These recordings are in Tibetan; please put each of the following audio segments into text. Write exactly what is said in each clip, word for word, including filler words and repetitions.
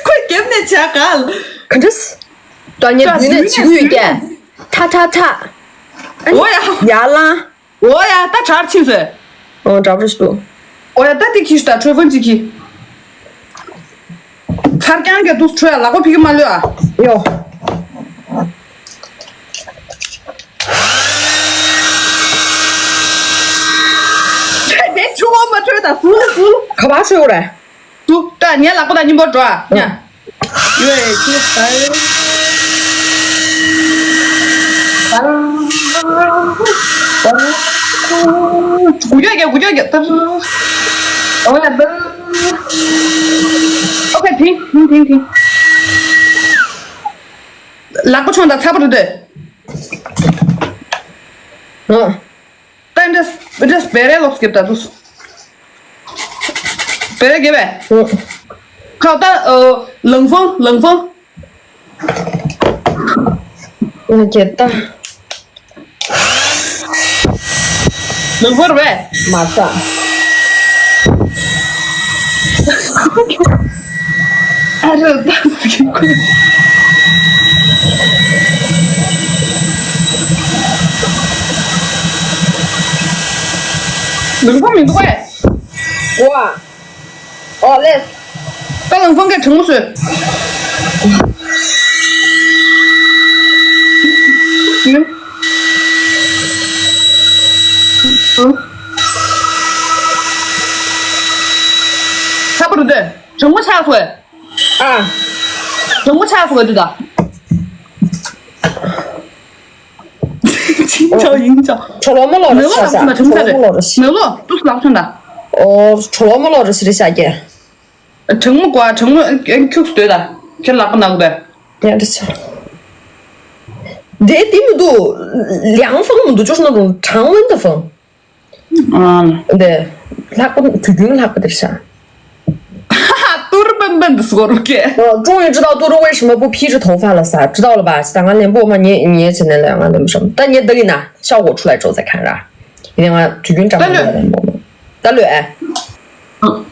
ཁོས་རྒྱབ་ནས་བྱ་ག་ག་འདྲས། ད་ངས་ད་མདུན་ནས་བྱེད་ཀྱི་ཡོད་ཀྱས། མདུན་ནས་ཐ་ཐ་ཐ། ཨོ་ཡ། ཡར་ལངས། ཨོ་ཡ། ད་གྲར་ཕྱིན་སོང་། ཨོ་འདྲ་པོ་རེད་འདུག་ཨོ་ཡ། ད་དེ་ཁྱི་ཤི་ད་ཁྲོས་ཕན་ཅིག་ཁྱི། ཚར་རྐྱང་གི་འདུག་ཁྲོས་ཡ། ལག་པ་ཕ་གི་མ་གློད་ཨ། ཡོ། དེ་ཆུ་བོ་མ་ཁྲོས་ད་སུ་སུ། ག་པར་ཁྲོས་རེད། དུ་ད་ངའི་ལག་པ་ལ་སྙིང་པོ་འགྲོ་ཨ། ཡ། ཡོད་དུ་ད། གུ་ཀྱོག་གི་གུ་ཀྱོག་གི་ད། ཨོ་ཡ་ད། ཨོ་ཁེ། ཐིང་ཐིང་ཐིང་ཐིང་། ལག་པ་མཆོང་ད་ཚ་པོ་རེད་དེ། ཨ། ད་འདྲས་འདྲས་བེ་རེ་ལོག་སྐྱེབ་ད་དུས། བེ་རེ་དགེ་བས། ཨོ། ཁ་ད་ཨོ། ལང་ཧྥང་། ལང་ཧྥང་། ང་སྐྱེ་ད། ལང་ཧྥང་རེད་པས། མ་ས། ཨ་རོ་ད་སི་ཁོ། ལང་ཧྥང་མི་འདུག་གས། ཝ། ཨོ་ལེ། ད་ལང་ཧྥང་གིས་དྲང་མོ་བཟོས། ཚ་པོ་རེད་དེ། གྲང་མོ་ཆགས་སོང་ཨེ། ཨ། གྲང་མོ་ཆགས་སོང་ཨེ་འདི་ད། ཅིང་ཅང་ཡིན་ཅང་། གྲོ་ལོ་མོ་ལོ་རེ་ནག་ལོ་ཤ་ལག་ཤ། ཆུང་ད་གྲོ་ལོ་མོ་ལོ་རེ་ཤ། ནག་ལོ་ཏུས་ལག་ཆུང་ད། ཨོ་གྲོ་ལོ་མོ་ལོ་རེ་ཤ་རེ་ཤ་རྒྱལ། གྲང་མོ་གོ་གྲང་མོ་ཁྱུག་སྡོད་ད། ཁྱེད་ལག་པ་ནག་དེ། ཡ་འདྲ་ཆ། དེ་དེ་མི་འདུག་ལང་ཧྥང་མི་འདུག་ཅོ་ནོ་དང་གྲང་ཝན་ད་ཧྥང་། ཨ། འདི། ལྷག་པ་དུས་རྒྱུན་ལྷག་པ་དེར་ཤ། ཏུར་པན་པན་དུ་སྐོར་གེ། ཨོ། 终于知道杜仲为什么不披着头发了撒，知道了吧？ ད་ང་ལན་པོ་མ་ཉེ་ཉེ་བྱས་ནས་ལ་ང་ལན་པོ་བཤམས། ད་ངས་ད་གིན་ན་ཤ་འོ་ཆུ་ལ་ཅོ་ཟེར་ཁན་ར། ཡིན་ང་དུས་རྒྱུན་ཀྲང་ད་ལོས། ལན་པོ་མ། ད་ལོས་ཨེ།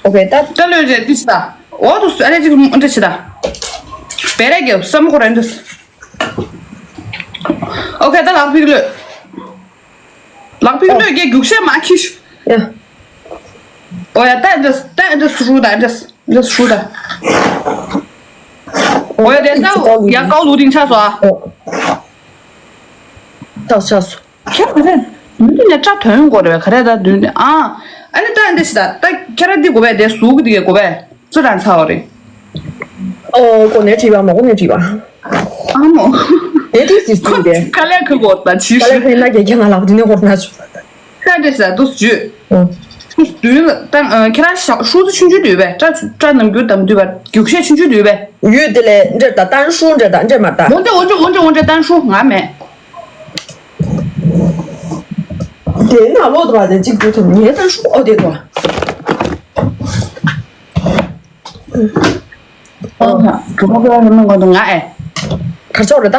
ཨོ་ཁེ་ད། ད་ལོས་རེད་དུས་ད། འོ་དུ་ཨ་རེ་ཅིག་འདྲ་ཆི་ད། བེ་རེ་གེ་བསམ་ཁོ་རེ་འདུག་ཨོ་ཁེ་ད་ལག་ཕིག་ལོས། ལག་ཕིག་ལོས་ཀྱི་རྒྱུག་ཤད་མ་ཁྱི་ཤུ། ཡ། ཨོ་ཡ་ད་འདྲས་ད་འདྲས་ཧྲུ་ད་འདྲས་འདྲས་ཧྲུ་ད། ཨོ་ཡ་དེ་ད་ཡ་ཀའོ་ལུ་རིང་ཆགས་སོ་ཨ། ཨོ། ད་ཆགས་སོ། ཁྱེད་ག་རེ། མི་འདི་ནས་སྐྲ་ཐོན་དགོས་རེད་བས་ག་རེ་ད་མདུན་ནས་ཨ། ཨ་ནི་ད་འདྲས་ཤི་ད་ད་ཁྱེད་ར་འདི་དགོས་པས་དེ་ཟུག་གི་འདི་གས་དགོས་པས། ཙི་རང་ཚ་བ་རེད། ཨོ་གོ་ནས་བྲིས་པ་མ་གོ་ནས་བྲིས་པ། ཨ་མོ། དེ་དུས་སི་སི་དེ། ཁ་ལས་ཁུ་གོ་ད་ཕྱི་ཁ་ལས་ཁུ་ན་རྒྱ་རྒྱ་ང་ལག་དེ་ནས་གོ་ན་ཆུ། ཁ་འདྲེ་ཟ་དུས་བརྗོད། ཨོ། དུས་ད་ཁྱེད་རང་ཤ་ཧྲུ་ཙི་ཆུང་ཆུང་དུས་བས་སྐྲ་སྐྲ་ནམ་རྒྱུན་དམ་དུས་བ་རྒྱུག་ཤད་ཆུང་ཆུང་དུས་བས། ཡོད་དེ་ལས་འདྲེ་ད་ཏན་ཧྲུ་འདྲེ་ད་འདྲེ་མ་ད། འོན་ཏེ་འོན་ཏེ་འོན་ཏེ་འོན་ཏེ་ཏན་ཧྲུ་ང་མེད། དེ་ན་ལོ་དུ་བ་དེ་གཅིག་དུ་ཐུབ་ངེས་ད་ཧྲུ་ཨོ་དེ་དོ། ཨོ་ཧ་གྲུ་མོ་ཀ་ར་མི་ངོ་དུ་ང་ཨེ། གར་ཆོག་རེད་ད།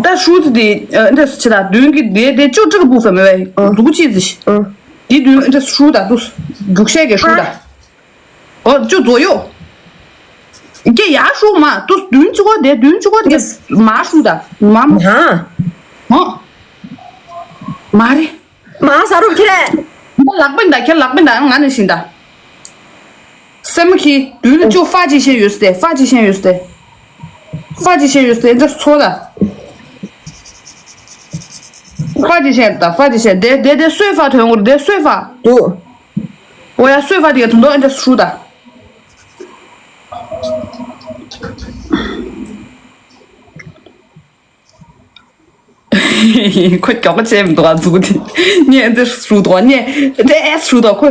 ད་ཧྲུ་ཙི་དེ་འདྲ་སུ་ཆེ་ད་མདུན་གི་དེ་དེ་ཅོ་ཀྲི་གི་སྤུ་ཟ་མེ་བའི་ཨོ་ལུག་ཅི་ཟི་ཤི། ཨོ། དེ་མདུན་འདྲ་ཧྲུ་ད་དུ་རྒྱུག་ཤད་གི་ཧྲུ་ད། ཨོ་ཅོ་ཛོ་ཡོ། ཀྱེ་ཡ་ཧྲུ་མ་དུ་མདུན་ཅི་གོ་དེ་མདུན་ཅི་གོ་དེ་མ་ཧྲུ་ད་མ་མ། ཨ། ཨོ། མ་རེད། མ་ཟ་རུ་ཁྱེར། ལག་པ་འདའ་ཁྱེར་ལག་པ་འདའ་ང་ནས་བཞིན་ད། སེམས་ཁྱི་དུས་ལ་ཅོ་ཧྥ་ཅི་ཤེས་ཡོད་སྟེ་ཧྥ་ཅི་ཤེས་ཡོད་སྟེ། ཧྥ་ཅི་ཤེས་ཡོད་སྟེ་འདྲ་ཚོ་ད། ཧྥ་ཅི་ཤེས་ད་ཧྥ་ཅི་ཤེས་དེ་དེ་དེ་སོས་ཧྥ་དོན་གོར་དེ་སོས་ཧྥ། དུ། ཨོ་ཡ་སོས་ཧྥ་དེ་ག་དུང་དོ་འདྲ་ཧྲུ་ད། ཁོ་མགྱོགས་པོ་བྱས་མི་འདུག་ཨ་འཛུགས་དེ། ངས་འདི་ཧྲུ་དོ་ངས་འདི་ཨེ་ཧྲུ་དོ་ཁོ།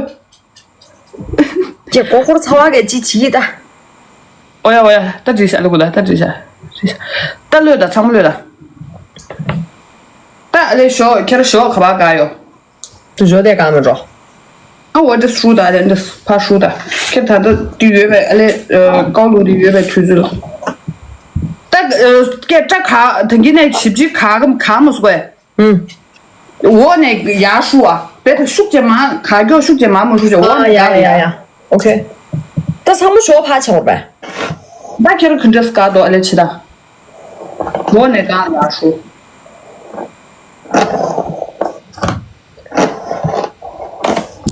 ཀྱེ་གོ་ཁོར་ཚ་བ་གས་ཅི་བྱེད་ཀྱི་ད། ཨོ་ཡ་ཨོ་ཡ་ད་བྲིས་ཤག་ལེ་གུ་ད་ད་བྲིས་ཤག་བྲིས་ཤག་ད་ལོས་ད་ཚང་མ་ལོས་ད། ད་ཨ་ལེ་ཞོག་ཁྱེད་ར་ཞོག་ག་པར་ག་ཡོ། དུ་ཞོག་དེ་གང་མི་འགྲོ། ཨ་འོ་དེ་ཧྲུ་ད་དེ་འདི་ཕ་ཧྲུ་ད་ཁྱེད་ད་ད་དེ་ཡོད་པའི་ཨ་ལེ་ཀའོ་ལུ་དེ་ཡོད་པའི་དུས་ཚོད་ལ། ད་ཀྱེ་སྐྲ་ག་ད་གིན་ནས་ཞིབ་ཅིག་ག་གམ་ག་མ་སུ་གོ་ཡ། ཨུམ། འོག་ནས་ཡར་ཧྲུ་བ། དཔེ་ད་ཤུགས་ཀྱིས་མ་ག་གྱོ་ཤུགས་ཀྱིས་མ་མ་ཧྲུ་ཅེ་འོག་ཨ་ནས་ཡ་ཡ་ཡར་ཡ་ཡ། ཡ། ཨོ་ཁེ། ད་ ཚང་མ་ཞོགས་ཕར་ཆགས་པས། ད་ཁྱེད་རང་ག་འདྲས་དགའ་འདུག་ཨ་ལེ་ཕྱི་ད། འགྲོ་ནས་གང་ཡག་ཤོ།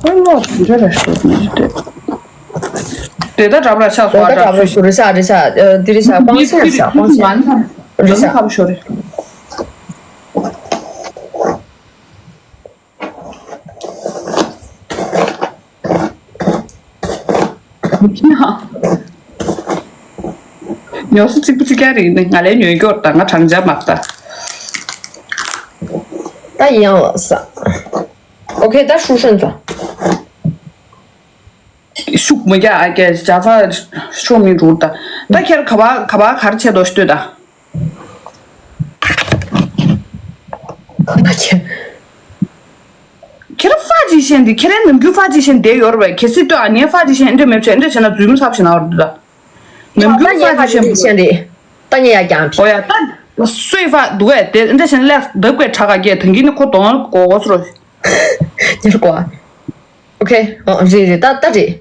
ཨ་ལོ་དེ་འདྲ་ར་ཤོ་ནི་དེ། དེ་ད་གྲབ་ར་ཆགས་སོ། ཨ་གྲབ་ར་ཤོ་རི་ས་རི་ས། ཨ་འདི་རི་ས་ཀོང་སེ་རི་ས་ཀོང་སེ། རི་ས་ཁ་བ་ཤོ་རི། ཉོ་སུ་གཅིག་པུ་གཅིག་རྐྱང་རེད་ནི་ང་ལས་ཉོས་མགྱོགས་དང་ང་གྲང་ཇ་མ་ལྟ། ད་ཡང་ལ་ས། ཨོ་ཁེ་ད་ཧྲུ་ཧྲན་ཙང་། ཤུགས་མི་རྒྱག་ཨ་ཀྱེ་ཇ་ཚ་ཤོ་མི་འགྲུར་ད། ད་ཁྱེར་ག་བ་ག་བ་གར་ཆེ་དོ་ཤི་ལྟོས་ད། ཁྱེད་རང་ཧྥ་ཅི་ཤན་འདི་ཁྱེད་རང་ནམ་རྒྱུན་ཧྥ་ཅི་ཤན་བསྡད་ཡོད་རེད་པས། གལ་སྲིད་ལྟོས་ཨ་ནེ་ཧྥ་ཅི་ཤན་འདྲ་མེད་བྱས་འདྲ་བྱས་ན་རྫུན་མ་ཚབ་ཞིག་ན་བར་འདུག་ད། ནམ་རྒྱུན་ཧྥ་ཅི་ཤན་ཤན་རེད། ད་ཉེ་ཡ་ཀྱང་ཕི། ཨོ་ཡ་ད། སོས་ཧྥ་འདུག་ཨེ་དེ་འདྲ་བྱས་ན་ལས་ལྡབ་ཀའི་དྲག་ག་སྐད་ཐང་གི་ནི་ཁོ་གདོང་གོ་གོ་སོ་རོ། ཉེར་གོ་ཨ། ཨོ་ཁེ། ཨོ་རེད་རེད་ད་ད་རེད།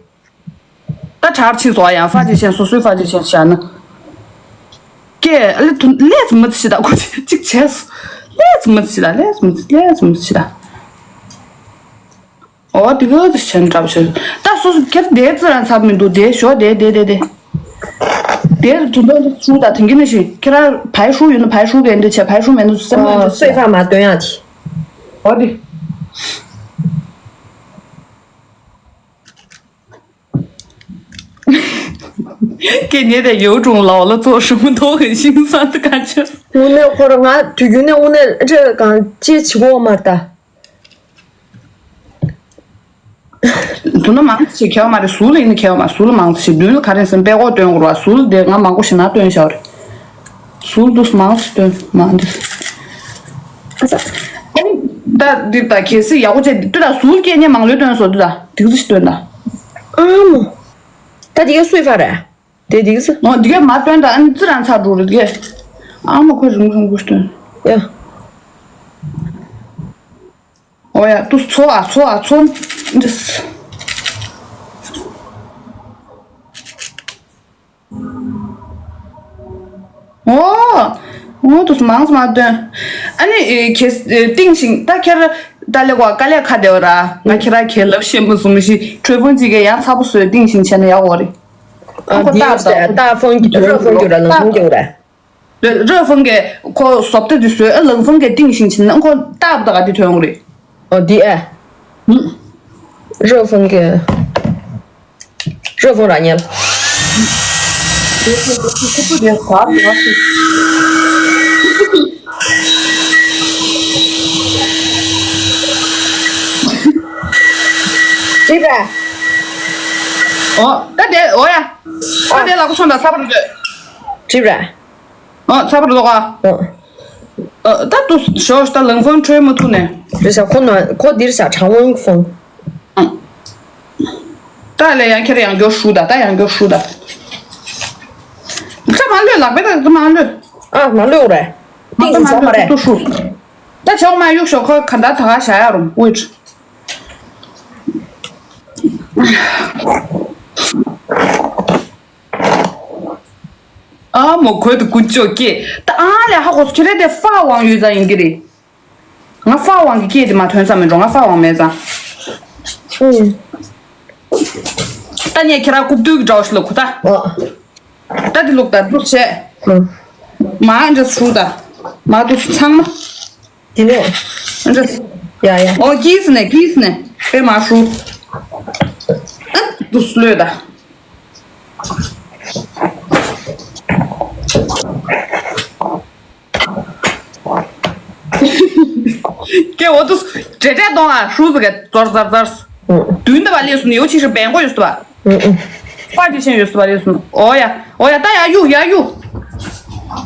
ད་གྲར་ཕྱིན་སོ་ཡང་ཧྥ་ཅི་ཤན་སོ་སོའི་ཧྥ་ཅི་ཤན་བྱ་ན། ཀྱེ་ཨ་ལེ་དུ་ལས་མི་ཚི་ད་ཁོ་ཅིག་བྱས། ལས་མི་ཚི་ད་ལས་མི་ཚི་ལས་མི་ཚི་ད། ཨོ་དེ་ག་ཚི་ཤན་གྲབ་ཤན་ད་སོ་སོ་ཁྱེར་དེ་ཙི་རང་ཚབ་མི་འདུག་དེ་ཞོ་དེ་དེ་དེ་དེ། དེ་དུ་ད་ཧྲུ་ད་ཐེང་གི་ནི་ཤི་ཁྱེ་ར་ཕའི་ཧྲུ་ཡོད་ན་ཕའི་ཧྲུ་གན་དེ་ཆེ་ཕའི་ཧྲུ་མེད་ན་སེམས་མ་ཨོ་ཡོད་སོས་ཁ་མ་སྟོན་ཡ་དེ། ཨོ་དེ། ཀྱེ་ཉེ་དེ་ཡོ་ཀྲུང་ལའོ་ལ་ཙོ་ཧྲུང་མ་ཐོག་གི་ཤིང་ས་དུ་ག་ཆེ། དངོས་གནས་ཁོ་རང་ང་དུས་རྒྱུན་ནས་དངོས་གནས་ཁྲེ་གང་ཅི་བྱེད་གོ་མ་ལྟ། དུ་ན་མང་ཆེ་ཁེ་བ་མ་རེད་ཟུ་ལ་ཡིན་ན་ཁེ་བ་མ་ཟུ་ལ་མང་ཆེ་མདུན་ལ་ག་རེ་ཟིན་པད་ཀོ་སྟོན་དགོས་ར་ཟུ་ལ་དེ་ང་མང་པོ་ཞིག་ན་སྟོན་བཞག་རེད། ཟུར་དུ་མང་སྟོན་མང་འདི། ད་འདི་ད་གལ་སྲིད་ཡག་པོ་བྱས་འདི་ད་ཟུར་སྐད་ཉན་མང་ལོས་སྟོན་སོ་འདི་ད་འདི་ག་ཚོད་སྟོན་ད། ཨ་མོ། ད་འདི་ག་སུས་ཧྥ་རེད། དེ་འདི་ག་ཚོད། ཨོ་འདི་ག་མ་སྟོན་ད་ཨ་ནི་ཙི་རང་ཚར་འགྲོ་རེད་འདི་ག་ཨ་མོ་ཁོ་རིང་རིང་པོ་སྟོན། ཡ། ཨོ་ཡ་ཏུ་ཚོ་ཨ་ཚོ་ཨ་ཚོ། འདི། ཨོ། ཨོ་དུ་མང་མ་སྟོན། ཨ་ནི་ཨེ་ཁྱེད་ཨེ་ཏིང་ཞིང་ད་ཁྱེར་ད་ལེ་གོ་དཀའ་ལས་ཁ་བདེ་བ་ར་ང་ཁྱེད་ར་ཁྱེད་ལབ་ཤེས་མ་སོང་མི་ཤི་ཁྲོས་ཕུང་ཅིག་གི་ཡང་ཚ་པོ་བཟོས་ཏིང་ཞིང་བྱས་ན་ཡག་འོ་རེད། ཨ་ཁོ་ཏག་ཏག་ཏག་ཕོན་གྱི་རོ་ཕོན་གྱི་ར་ལང་ཕོན་གྱི་ར། རོ་ཕུང་གི་ཁོ་བཟོ་ལྟ་དེ་བཟོས་ཨ་ལང་ཕུང་གི་ཏིང་ཞིང་ཕྱིན་ན་ཁོ་ཏག་ཏག་ག་དེ་ཐོན་འོ་རེད། ཨོ་འདི་ཨེ། རོ་ཕུང་གི། རོ་ཕུང་ར་ཉལ། ཅི་ར། ཨོ་ད་དེ་ཨོ་ཡ། ཨ་དེ་ལ་ཁོ་སོང་ད་ཚ་པོ་རེད། ཅི་ར། ཨོ་ཚ་པོ་རེད་ལོག་ཨ། ཨོ། ཨ། ད་དུ་ཞོ་ཤ་ལང་ཕོན་ཁྲོས་མ་ཐུག་ནས། རེད་ཤག་ཁོ་ན་ཁོ་འདིར་ཤག་གྲང་བོན་ཕོན། ཨང་། ད་ལས་ཡང་ཁྱེར་ཡང་མགྱོགས་ཞུ་ད་ད་ཡང་མགྱོགས་ཞུ་ད། ད་མ་ལོས་ལག་པས་ད་མ་ལོས། ཨ་མ་ལོས་རེད། ཏིང་ཞིག་ཚོགས་མ་རེད། ཏུ་ཞུ། ད་ཆོག་མ་གཡུག་ཞོག་ཁོ་ག་ད་ད་ག་བྱ་ཡ་རུང་ཝེ་ཊི། ཨ་མོ་གོས་དུ་ཀུན་ཅོ་སྐྱེས། ད་ཨ་ལས་ཧ་གོ་སོ་ཁྱེད་རེ་དེ་ཧྥ་ཝང་ཡོད་ཙང་ཡིན་གྱི་རེད། ང་ཧྥ་ཝང་གི་སྐད་དེ་མ་ཐོན་ས་མི་འགྲོ་ང་ཧྥ་ཝང་མེད་ཙང་། ཨུ། ད་ངས་ཁྱེད་རང་རྐུབ་སྟོད་ཀྱི་འདྲ་བོ་ཞིག་ལ་གོ་ད། ཨོ། ད་དེ་ལུག་ད་འདུག་བྱས། ཨུ། མ་འདྲ་སུ་ད། མ་འདུག་ཚང་མ། དེ་ནས། འདྲ། ཡ་ཡ། ཨོ་ཀིས་ནས་ཀིས་ནས་དཔེ་མ་ཧྲུ། ཨ་འདུག་ལོས་ད། ཀེ་འོ་དུ་འདྲེ་འདྲེ་གཏོང་ཨ་ཧྲུ་ཟི་གེ་ཙོར་ཙར་ཙར། དུན་ད་བ་ལས་སུ་ནི་ཡོ་ཆི་ཧྲི་བེང་གོ་ཡོ་སུ་བ། ཧྥ་ཅི་ཤན་ཡོ་སུ་བ་ལས་སུ་ནི་ཨོ་ཡ་ཨོ་ཡ་ད་ཡ་ཡུ་ཡ་ཡུ།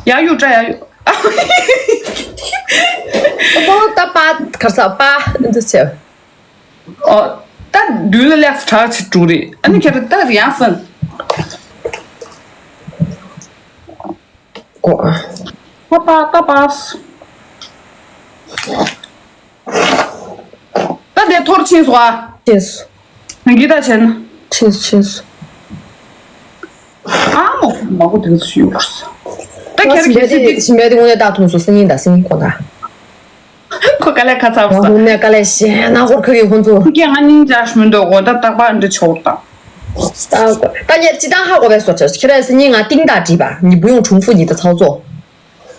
ཡ་ཡུ་ཏྲ་ཡ་ཡུ། ཨོ་ད་པ་གར་ས་པ་འདི་ཆེ། ཨོ། ད་དུས་ལ་ལེགས་དྲག་ཆེ་དྲུག་རེད། ཨ་ནི་ཁྱེད་ད་ཡང་སོན། གོ། ད་པ་ད་པ། ད་དེ་ཐོར་ཕྱིན་སོ་ཨ། ཕྱིན་སོ། ངི་ད་ཆེན། ཕྱིན་སོ་ཕྱིན་སོ། མང་པོ་དེ་ཚོ་ཞུ་དགོས། ད་ཁྱེད་རང་གལ་སྲིད་འདི་ཞིམ་པའི་དེ་དངོས་གནས་བཏགས་ཐུབ་སོང་། སང་ཉིན་དང་སང་ཉིན་ཁོ་ན། ཁོ་དཀའ་ལས་ཁ་ཚ་བ་ས། དངོས་གནས་དཀའ་ལས་གཞན་ན་ཧོར་ཁ་གི་ཁོང་ཚོ། ཁྱེད་ང་སྙིང་རྗེ་མི་འདུག་གོ། ད་རྟག་པར་འདི་ཆོག་ད། ད་ད་ངས་ཅི་ད་ཧ་གོ་བས་སོ་ཆ། ཁྱེད་རང་སང་ཉིན་ང་ཏིང་ད་བྲིས་པ། 你不用重复你的操作。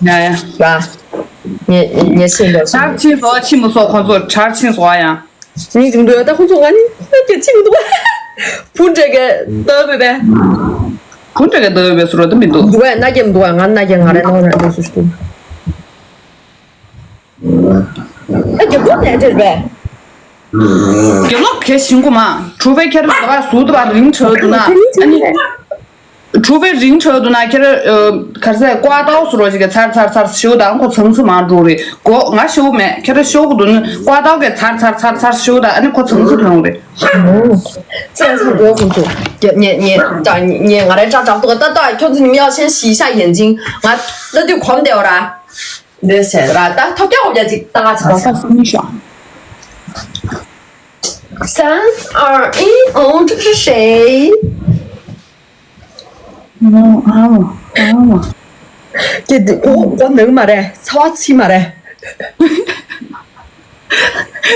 ཡ་ཡ། ར། ངས་ངས་ཤེས་འདོད་ཆགས། གྲར་ཕྱིན་སོ་ཕྱིན་མི་སོ་ཁོང་ཚོ་གྲར་ཕྱིན་སོ་ཡ། གཉིས་ཀྱི་འདུག་ད་ཁོང་ཚོ་ང་གཉིས་ད་སྐད་ཆ་མི་འདུག་བུ་འདྲ་གི་ལྟ་བས་པས། བུ་འདྲ་གི་ལྟ་བས་པས་སུ་རོ་ད་མི་འདུག་འདུག་བས་ན་སྐད་མི་འདུག་བས། ང་ན་སྐད་ང་རེ་ན་ང་རེ་འདུག་སུ་ཞིག་འདུག་ད་རྒྱབ་ལོག་ནས་འདྲེར་བས། རྒྱབ་ལོག་གལ་ཞིང་གུ་མ། གྲུ་བས་ཁྱེར་ཟ་བ་ཟུག་ཏུ་བ་རིང་ཆགས་འདུག་ན། ཨ་ནི། གྲུ་བས་རིང་ཆགས་འདུག་ན་ཁྱེར་གར་ཟས་ཀོ་ཨ་ཏའོ་སུ་རོ་ཞིག་གི་ཚར་ཚར་ཚར་ཞེའུ་དང་ཁོ་ཚང་ཚི་མ་འགྲོ་རེད་གོ། ང་ཞེའུ་མེད། ཁྱེར་ཞེའུ་གུ་དུ་ནི་ཀོ་ཨ་ཏའོ་གི་ཚར་ཚར་ཚར་ཚར་ཞེའུ་དང་ཨ་ནི་ཁོ་ཚང་ཚི་ལྷོང་རེད། ཙན་ཚ་དགོས་ཁོང་ཚོ། ཉེ་ཉེ་ཉེ་ང་རའི་ཅག་དྲག་ཏུ་ད་ད་ཁྱོད་ཚོ་ཉི་མ་ཡག་ཆེན་ཞི་ཤ་ཡན་ཅིང་ང་ལྟ་དུས་གོམ་བདེ་བ་ར། འདི་ཟེར་ར་ད་ཐོབ་རྒྱག་འོ་རྒྱ་ཅིག་ད་ང་ཆ་ས་སུ་མི་ཤོག三二一，哦，这个是谁？ཨ་མ། ཨ་མ། ཀྱེ་འདི་ཨོ་ཨོ་ནང་མ་རེད། ཚ་བ་ཚི་མ་རེད།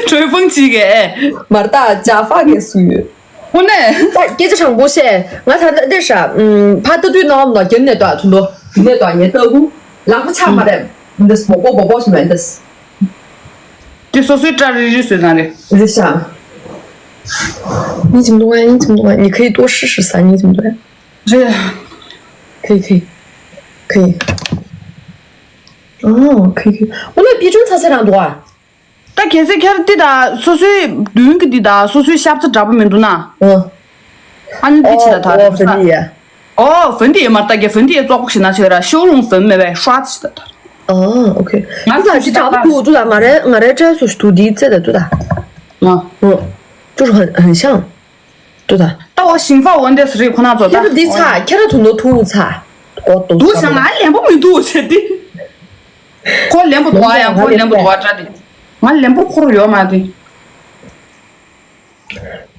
吹风机给。 མར་ད་ཇ་ཧྥ་གི་སུ་ཡོད། དངོས་གནས། ད་སྐད་ཆ་དྲང་པོ་བཤད། ང་ད་ལྟ་འདི་ཧྲ། ཨུམ། ཕ་ལྟ་དུས་ནང་ལ་རྒྱབ་ནས་ཏོག་ཐུང་དུ། རྒྱབ་ནས་ཏོག་ངས་ལྟ་བུ། ལག་པ་ཆག་མ་རེད། འདི་སྦོ་སྦོ་སྦོ་སྦོ་ཞིག་མེད་འདི། དེ་སོ་སོའི་སྐྲ་རིལ་རིལ་བཟོས་ཙང་རེད། རེད་ཤག你怎么弄啊？你怎么弄啊？你可以多试试噻，你怎么弄？这可以可以可以。哦，可以可以。我那逼真擦擦上多啊。 ད་གལ་སྲིད་ཁྱེད་འདི་དང་སོ་སོའི་མདུན་གྱི་འདི་དང་སོ་སོའི་ཤབ་ཚ་འདྲ་པོ་མི་འདུག་ན། ཨ་ནི་འདི་ཅི་ད་ད་ཨོ་ཧྥན་ཏི་ཡ། ཨོ་ཧྥན་ཏི་ཡ་མ་ད་གི་ཧྥན་ཏི་ཡ་བཙོག་པོ་ཞིག་ན་ཆེ་ར་ཤོ་རུང་ཧྥན་མེད་པའི་ཧྲ་ཚི་ད་ད། ཨ་ཨོ་ཁེ། ང་ད་ཅི་འདྲ་པོ་འདུག་ད། ང་རེ་ང་རེ་ཅག་སུ་ཞིག་འདུག་འདི་ཚེ་ད་འདུག་ད། ཨ་ཨོ་就是很很像。 对的。ད་འོ་ཞིང་ཧྥ་འོ་འདེ་སི་རི་ཁོ་ན་ཚོ་ད། ཁྱེད་རང་འདི་ཚ་ཁྱེད་རང་དུ་ནོ་ཐུ་ཚ། འོ་དུ་འདུག་ཚ། ཞང་ང་ལན་པོ་མི་འདུག་བྱེད་དེ། ཁོ་ལན་པོ་འདུག་ཨ་ཡང་ཁོ་ལན་པོ་འདུག་ཨ་དྲ་དེ། ང་ལན་པོ་ཁོ་ར་ཡོད་མ་དེ།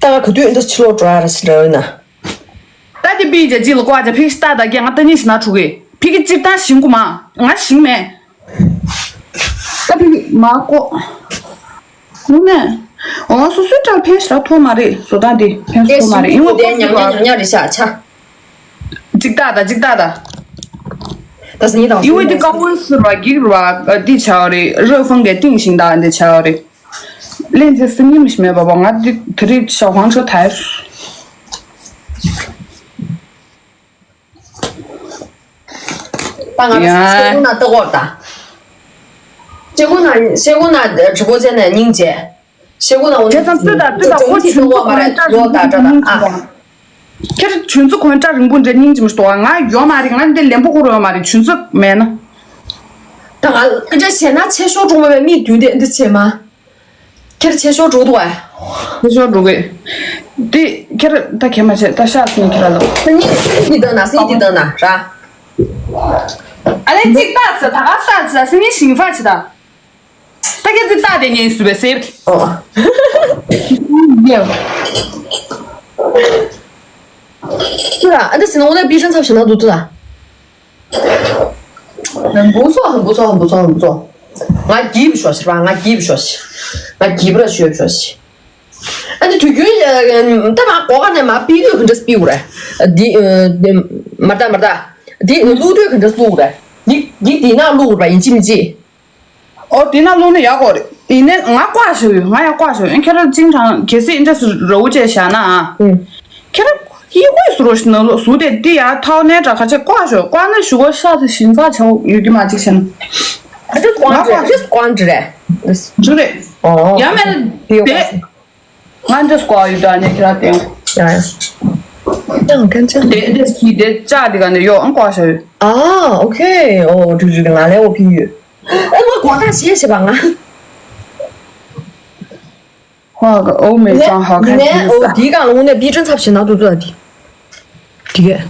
ད་ང་ག་དུས་འདི་ཕྱི་ལོགས་འགྲོ་ཡ་ར་ཞིག་རེ་ཡོད་ན། ད་དེ་པི་ཇ་ཅི་ལ་ཀོ་ཨ་ཅ་ཕིག་ཤི་ཏ་ད་ག་ང་ད་ནི་ཞིག་ན་ཕྲུ་གུ་ཕི་གི་ཅིག་ད་ཞིང་གུ་མ་ང་ཞིང་མེད། ད་ཕི་གི་མ་ཀོ། ངུ་ནས། འོ་སོ་སོའི་སྐྲ་ཕན་ཞིག་ལ་ཐོག་མ་རེད་བཟོ་སྟངས་དེ་ཕན་སོ་ཐོག་མ་རེད་ཡིན་ངོ་ཀོ་ཉག་ཉག་ཉག་ཉག་རེད་ཤག་ཆ། ཅིག་ཏག་ཏག་ཅིག་ཏག་ཏག་ད་སི་ཉི་དང་ཡིན་ངོ་དེ་ཀ་ཝོན་སུ་ར་གིག་ར་འདི་ཆ་བ་རེད་རོས་ཧྥང་གི་ཏིང་ཞིང་དག་འདི་ཆ་བ་རེད། ལན་དེ་སི་ཉི་མི་ཤི་མེད་པ་བ་ང་འདི་དེ་རིགས་ཤ་ཧང་ཆོ་ཐའི་སུ། ད་ང་ཡ། ཤེ་གུ་ན་ལྟ་གོ་ད། ཤེ་གུ་ན་ཤེ་གུ་ན་直播间ནས་སྙིང་རྗེ། ཤེ་གུ་ན་འོ་དེ་ཙམ་ལྟོས་དང་ལྟོས་དང་ཁོ་ཆུན་ཚོད་ཁོ་ན་སྐྲ་རིང་པོ་འདྲ་སྙིང་རྗེ་མི་འདུག་ཁྱེད་ཆུན་ཚོད་ཁོ་ན་སྐྲ་རིང་པོ་འདྲ་སྙིང་རྗེ་མི་འདུག་ང་ཡོད་མ་རེད། ང་འདི་ལན་པོ་ཁོ་ར་ཡོད་མ་རེད། ཆུན་ཚོད་མེད་ན། ད་ང་འདྲ་བྱས་ན་ཆེ་ཤོས་གྲོང་མོ་བའི་མིག་མདུན་དེ་འདི་བྱེད་མ། ཁྱེད་ཆེ་ཤོས་འགྲོ་འདུག་ཨ། ཆེ་ཤོས་འགྲོ་གི། འདི་ཁྱེད་ད་གལ་མ་ཆེ་ད་ཤག་སོང་ཁྱེད་ལ། སི་ཉི་སི་ཉི་འདི་ལྟ་ན་སི་ཉི་འདི་ལྟ་ན་ར། ཨ་ལེ་གཅིག་ལྟ་ཚེ་ད་ག་ལྟ་ཚེ་སི་ཉི་ཞིང་ཧྥ་ཆི་ད། ད་ག་འདི་ལྟ་དེ་ཉན་སུ་བས་སེབ། ཨོ། ཡ། ཁྱེད་ཨ་འདི་སི་ནོ་ཨོ་ན་པི་ཧྲན་ཚབ་ཞིག་ན་འདུག་ཏུ་ད། 很不错，很不错，很不错，很不错。ང་གིབ་ཤོ་ཤི་ར་ང་གིབ་ཤོ་ཤི། ང་གིབ་ར་ཤོ་ཤོ་ཤི། ཨ་ནི་དུས་རྒྱུན་ད་མ་གོ་ག་ནས་མ་པི་ཡུ་ཧུན་ཏྲ་སྤི་ཡུ་རེད། འདི་མར་ད་མར་ད། འདི་ལུག་དུས་ཧུན་ཏྲ་སྤུ་རེད། འདི་འདི་འདི་ན་ལུག་ར་ཡིན་ཅི་མི་ཅི། ཨོ་དེ་ན་ལུག་ནི་ཡག་གོ་རེད། ཡིན་ནས་ང་བཀག་ཞུ་ཡོད། ང་ཡང་བཀག་ཞུ་ཡོད། ཁྱེད་རང་ཅིང་གྲང་གལ་སྲིད་འདྲ་སུ་ར་བུ་བཅས་བཞག་ན་ཨ། ཁྱེད་རང་ཡི་གོས་སུ་རོ་ཞིག་ནང་ལོགས་སུ་དེ་འདི་ཡ་ཐའོ་ནས་འདྲ་ཁ་ཆེ་བཀག་ཞོག་བཀག་ན་ཞུ་གོ་ཤ་དེ་ཞིང་ཚགས་ཆེ་བོ་ཡོད་ཀྱི་མ་གཅིག་བྱས་ན། ཨ་ཏི་སྐོང་ཏི་རེད། ཨ་ཏི་སྐོང་ཏི་རེད། འཇུ་རེད། ཨོ། ཡ་མེད་དེ། ང་འདྲ་སྐོང་ཡོད་ད་ནས་ཁྱེད་རང་དེ། ཡ་ཡ། ཀྱང་ཀྱང་ཀྱང་། དེ་འདྲ་ཞིག་དེ་ལྕགས་དེ་ག་ནས་ཡོག་ཨང་བཀག་ཞོག་ཡོད། ཨ་ཨོ་ཁེ་ཨོ་འཇུ་འཇུ་ང་ལས་འོ་ཕི་ཡོད། ཨ་ང་གོ་ད་ཤེས་ཤེས་པ་ང་། 画个欧美妆好看。 ངས་འོ་དེའི་སྒང་ལ་དངོས་གནས་པི་ཀྲན་ཚབ་ཞིག་ན་ཏུ་ཏུ་ད་དེ། དེ་གས།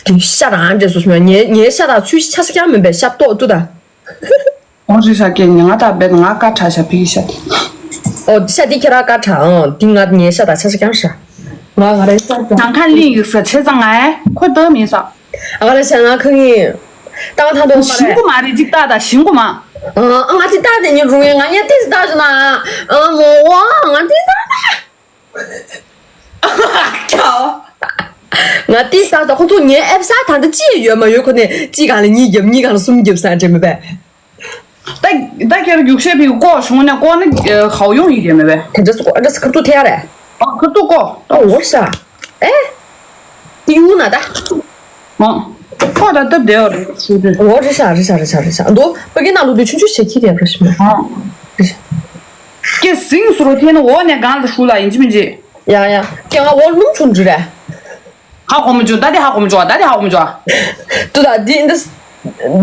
དེ་ཤ་རང་འདྲེས་སུ་སོང་ངའི་ངའི་ཤ་དང་ཚུལ་ཆ་ས་ཀྱང་མིན་པའི་ཤ་ཏོག་ཏུ་ད། འོ་རི་ཤ་སྐད་ནི་ང་དག་བེད་ང་དཀར་གྲགས་ཤ་ཕི་གི་ཤ་དེ། ཨོ་ཤ་དེ་ཁྱེད་རང་དཀར་གྲགས་ཨང་དེ་ང་ངའི་ཤ་དང་ཆ་ས་ཀྱང་ཤ། ང་ང་རེ་ས་ས། ནང་ཁ་གླིང་ཡིག་ས་ཆེ་ཚང་ང་ཁོ་ལྟ་མིན་ས། ཨ་ང་རེ་ས་ང་ཁ་ངི། ཏང་ཐང་དོ་མ་ཞིང་རེད། གོ་མ་རེད་ཅིག་ཏག་ཏག་ཞིང་གོ་མ། ཨ་ང་ཅི་ཏག་ཏག་ཉི་རུང་ཡེ་ང་ཉེ་ཏིས་ཏག་ཞུ་ན། ཨ་མོ་ཝ་ང་ཏིས་ཏག་ཏག་ང་ཏིས་ཏག་ཏག་ཁོ་ཚོ་ཉེ་ཨེབ་ས་ད་ལྟ་ཅི་ཡོད་མ་ཡོད་ཁོ་ནས་ཅི་གང་ལ་གཉིས་རྒྱབ་གཉིས་གང་ལ་གསུམ་རྒྱབ་ས་འདྲེ་མི་པས། ད་ད་ཁྱེར་རྒྱུགས་བཤད་ཕིག་ཀོ་བྱུང་ནས་ཀོ་ནི་ཧའོ་ཡོང་ཡིན་རེད་མེད་པས། དེ་འདྲ་སོ་ཨ་འདྲ་སི་ཁ་ཐུག་ཐེ་ཡ་རེད། ཨ་ཁ་ཐུག་ཀོ། ཨོ་ཤ། ཨེ། ཏི་ཡུ་ན་ད། ཨ་ཀོ་ད་སྟབས་བདེ་བ་རེད་ཤུ་དུ། ཨོ་རེད་ཤ་རེད་ཤ་རེད་ཤ་རེད་ཤ་འདུག་ཕ་གི་ནང་ལོ་དུ་ཆུང་ཆུང་ཞེ་ཁྱི་རེད་རེད་ཤི་མ། ཨ་རེད་ཤ། ཀྱེ་ཟིང་སུ་རོ་ཐེ་ན་འོ་ནས་གང་ལ་ཧྲུ་ལ་ཡིན་ཅི་མིན་ཅི། ཡ་ཡ་ཀྱེ་ང་འོ་ལུམ་ཆུང་འདྲི་རེད། ཧ་གོ་མི་འཇུག་ད་དེ་ཧ་གོ་མི་འཇུག་ད་དེ་ཧ་གོ་མི་འཇུག་ཏུ་ད་འདི་འདི་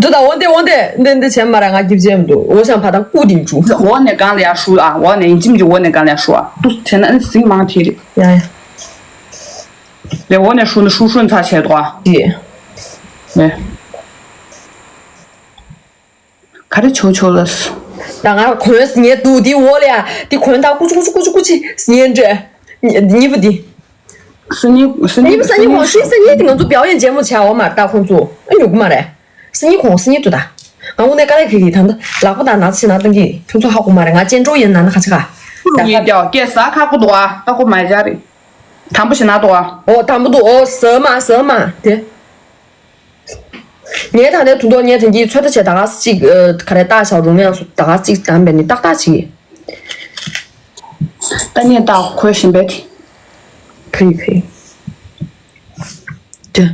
ཏུ་ད་འོ་འདི་འོ་འདི་འདི་འདི་བྱས་མ་ར་ང་རྒྱབ་བྱས་མི་འདུག་འོ་ཤང་ཕ་ད་ཀུ་ཏིང་འཇུག་འོ་ནས་གང་ལ་ཡ་ཧྲུ་ཨ་འོ་ནས་ཡིན་ཅིམ་གྱི་འོ་ནས་གང་ལ་ཡ་ཧྲུ་ཨ་ཏུ་བྱས་ན་ཨ་ནི་ཟིང་མང་ཐེ་རེད། ཡ་ཡ། རེ་འོ་ནས་ཧྲུ་ནི་ཧྲུ་ཧྲུ་ཚ་བྱས་འདུག་ཨ། ཡེ། རེ། ག་རེ་ཆོ་ཆོ་ལ། ད་ང་གོན་ངས་འདུག་འདི་འོག་ལ་ཡ་འདི་གོན་ད་ཀུ་ཅི་ཀུ་ཅི་ཀུ་ཅི་ཀུ་ཅི་ངས་འདྲ། གཉིས་པ་འདི། སུ་གཉིས་སུ་གཉིས་པ་སུ་གཉིས་ཧོ་ཤི་སུ་གཉིས་འདི་ང་ཚོ་表演节目བྱ་འོ་མ་ད་ཁོང་ཚོ་ཨ་ཉུག་མ་རེད། སུ་གཉིས་ཁོང་སུ་གཉིས་འདུག་ད། ང་དངོས་གནས་དཀའ་ལས་ཁེལ་གི་ད་ལྟ་ལག་པ་དང་ན་ཚ་ཞིག་ན་གཏོང་གི་ཁྱོད་ཚོ་ཧ་གོ་མ་རེད་ང་ཅན་ཀྲོ་ཡིན་ན་ན་ཁ་ཆེ་ག་ད་ཡིན་ཀྱང་སྐད་ས་ཁག་པོ་འདུག་ཨ་ད་ཁོ་མ་བྱ་རེད། དམ་པོ་ཞིག་ན་འདུག་ཨ། ཨོ་དམ་པོ་འདུག་ཨོ་ཟ་མ་ཟ་མ་དེ། ངས་ད་ནས་དུང་དོག་ངས་དེང་གི་ཚོད་ལྟ་བྱས་ད་ག་ཅིག་ག་རེ་བཏགས་བཞག་རུང་ཡང་སུ་ད་ག་ཅིག་དམ་པས་ནི་ཏག་ཏག་ཅིག་ད་ངས་ད་ཁོས་བཞིན་པས་དེ། 可以可以。对，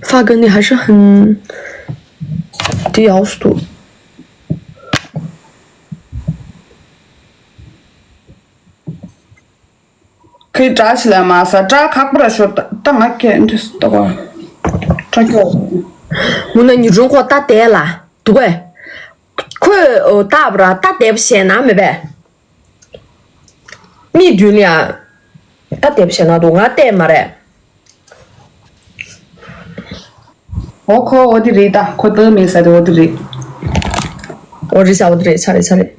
发哥你还是很低调速度。 ཁོས་སྒྲ་ཆེ་ལ་མ་ཟ་སྒྲ་ཁག་པོ་ར་ཤོར་ད་ད་ང་ཁྱེད་འདྲི་ད་གོ་སྒྲ་སྐྱོ། མུ་ན་ཉི་རུང་ཁོ་ད་དེ་ལ་འདུག་གས། ཁོས་ད་བ་ར་ད་དེ་བ་ཞེ་ན་མེད་པས། མིག་མདུན་ལ་ཡ། ད་དེབ་བྱས་ན་འདུག་ང་བལྟས་མ་རེད། ཨོ་ཁོ་ཨོ་དེ་རེད་ད་ཁོ་ལྟ་མེད་ས་དེ་ཨོ་དེ་རེད། ཨོ་རེད་ས་ཨོ་དེ་རེད་ཆ་རེད་ཆ་རེད།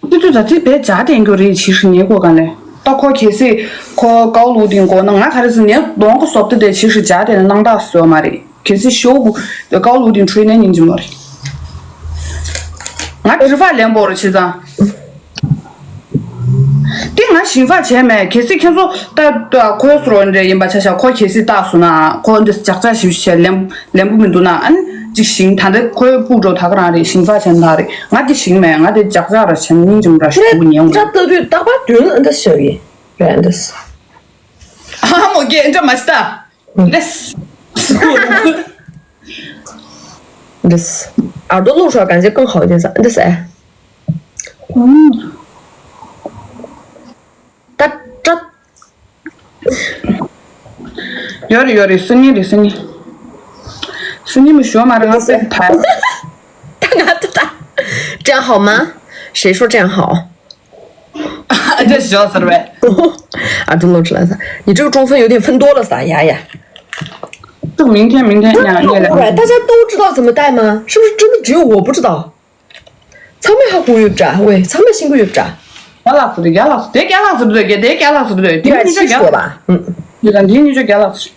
དེ་ཚོ་ད་ཚིག་བེད་སྦྱར་བསྟན་རྒྱུ་རེད་ཕྱིར་ཉེ་གོ་ག་ལེ། ད་ཁོ་གལ་སྲིད་ཁོ་ཀའོ་ལུའུ་དིང་གོ་ན་ང་ག་རེ་ཟེར་ཉེ་གདོང་གོ་སོབ་ཏེ་དེ་ཕྱིར་སྦྱར་བསྟན་ན་སྣང་དག་བཟོ་མ་རེད། གལ་སྲིད་ཤོག་གུ་ཀའོ་ལུའུ་དིང་འཕྲོས་ནས་སྙིང་རྗེ་མོ་རེད། ང་དྲི་བ་ལན་པོ་རེ་བྱེད་ཙང་། དེ་ང་ཞིང་ཕ་བྱས་མེད་གལ་སྲིད་ཁྱེད་ཚོ་ད་ཁོའི་སོ་རོ་འདྲ་ཡིན་པ་ཆ་བཞག་ཁོ་གལ་སྲིད་བཏགས་སོང་ན་ཁོ་འདི་ཇག་ཇག་ཞིབ་བྱས་ལན་ལན་པོ་མི་འདུག་ན་ཨ་ནི་ཅིག་ཞིང་ད་ལྟ་ཁོའི་སྤུ་གྲོགས་ད་ག་རང་རེད་ཞིང་ཕ་བྱས་ན་ད་རེད་ང་དེ་ཞིང་མེད་ང་དེ་ཇག་ཇག་ར་བྱས་ན་སྙིང་རྗེ་མོ་ར་ཞིག་འདུག་ཉན་འོང་། ད་ལྟ་དུས་རྟག་པར་མདུན་ལ་འདི་ཞོག་ཡིན་རེད་འདི། ཨ་མོ་རྒན་འདྲ་མ་ཤི་ད། 对。 对。 ཨར་ཏོ་ལུག་ཧྲ་感觉更好一点噻，对噻。嗯。 ད་ད། ཡོད་རེད་ཡོད་རེད་སུ་ཉིན་རེད་སུ་ཉིན། སུ་ཉིན་མི་ཞོ་མ་རེད་ང་སེམས་ཐལ། 真好吗？谁说真好？ ཨ་ཅག་ཞོག་ཟེར་བས། ཨ་ཏུ་ལོ་ཁྲི་ལ་ས། 你这个中分有点分多了撒呀呀。这个明天明天呀，你也来。大家都知道怎么带吗？是不是真的只有我不知道？ ཚང་མས་ཧ་གོ་ཡོད་འདྲ། ཝེ་ཚང་མས་ཤེས་ཀྱི་ཡོད་འདྲ། རྒྱ་ལགས་སུ་རེད་རྒྱ་ལགས་སུ་དེ་རྒྱ་ལགས་སུ་རེད་དེ་རྒྱ་ལགས་སུ་རེད་དེ་མི་ཉུང་ཤོས་རྒྱ་ལགས་སུ་རེད། ཡོད་ད་འདི་མི་ཉུང་ཤོས་རྒྱ་ལགས་སུ་རེད།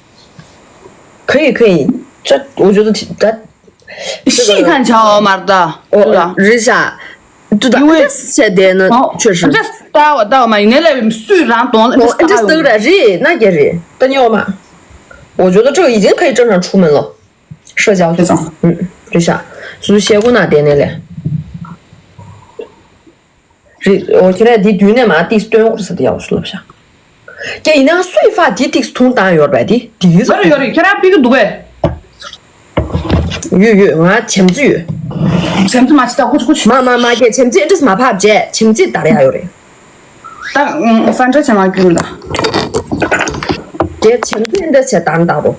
可以可以，这我觉得挺，咱 试一看瞧嘛的，对吧？ རེད་ཤག་ཏུ་ད་因为 ཨ་ཅག་བཤད་བསྡད་ན་ཆོས་ཧྲི། ཨ་ཅག་ལྟ་བ་ལྟ་བ་མ་ཡིན་ནའི་ལས་སུས་རང་གདོང་ལ་ཨ་ཅག་ལྟ་རེད་ན་རྒྱ་རེད། ད་ཉོ་མ། 我觉得这个已经可以正常出门了。 社交这种，嗯，就像就是写过那点点嘞。རེད། ཨོ་ཁྱེད་རང་འདི་མདུན་ནས་མ་ཏིག་སྟོན་འོར་ས་དེ་ཡག་ཤོས་ལབ་ཤག་ཀྱེ་ཡིན་ན་སུས་ཧྥ་འདི་ཏིག་ཐུང་བཏང་ཡོད་པས་འདི་འདི་ཡོད་ས་ཡོད་རེད་ཡོད་རེད་ཁྱེད་རང་པི་ཀི་འདུག་པས། ཡོད་ཡོད་ང་བྱམས་བརྩེ་ཡོད། བྱམས་བརྩེ་མ་བྱེད་ད་ཀུ་ཆུ་ཀུ་ཆུ། མ་མ་མ་ཀྱེ་བྱམས་བརྩེ་ཨེ་འདྲས་མ་ཕབ་བྱས་བྱམས་བརྩེ་དར་ཡག་ཡོད་རེད། ད་ས་འདྲ་བྱས་མ་ཁྱོད་ལ། དེ་བྱམས་བརྩེ་འདྲ་བྱས་དང་དང་རོ།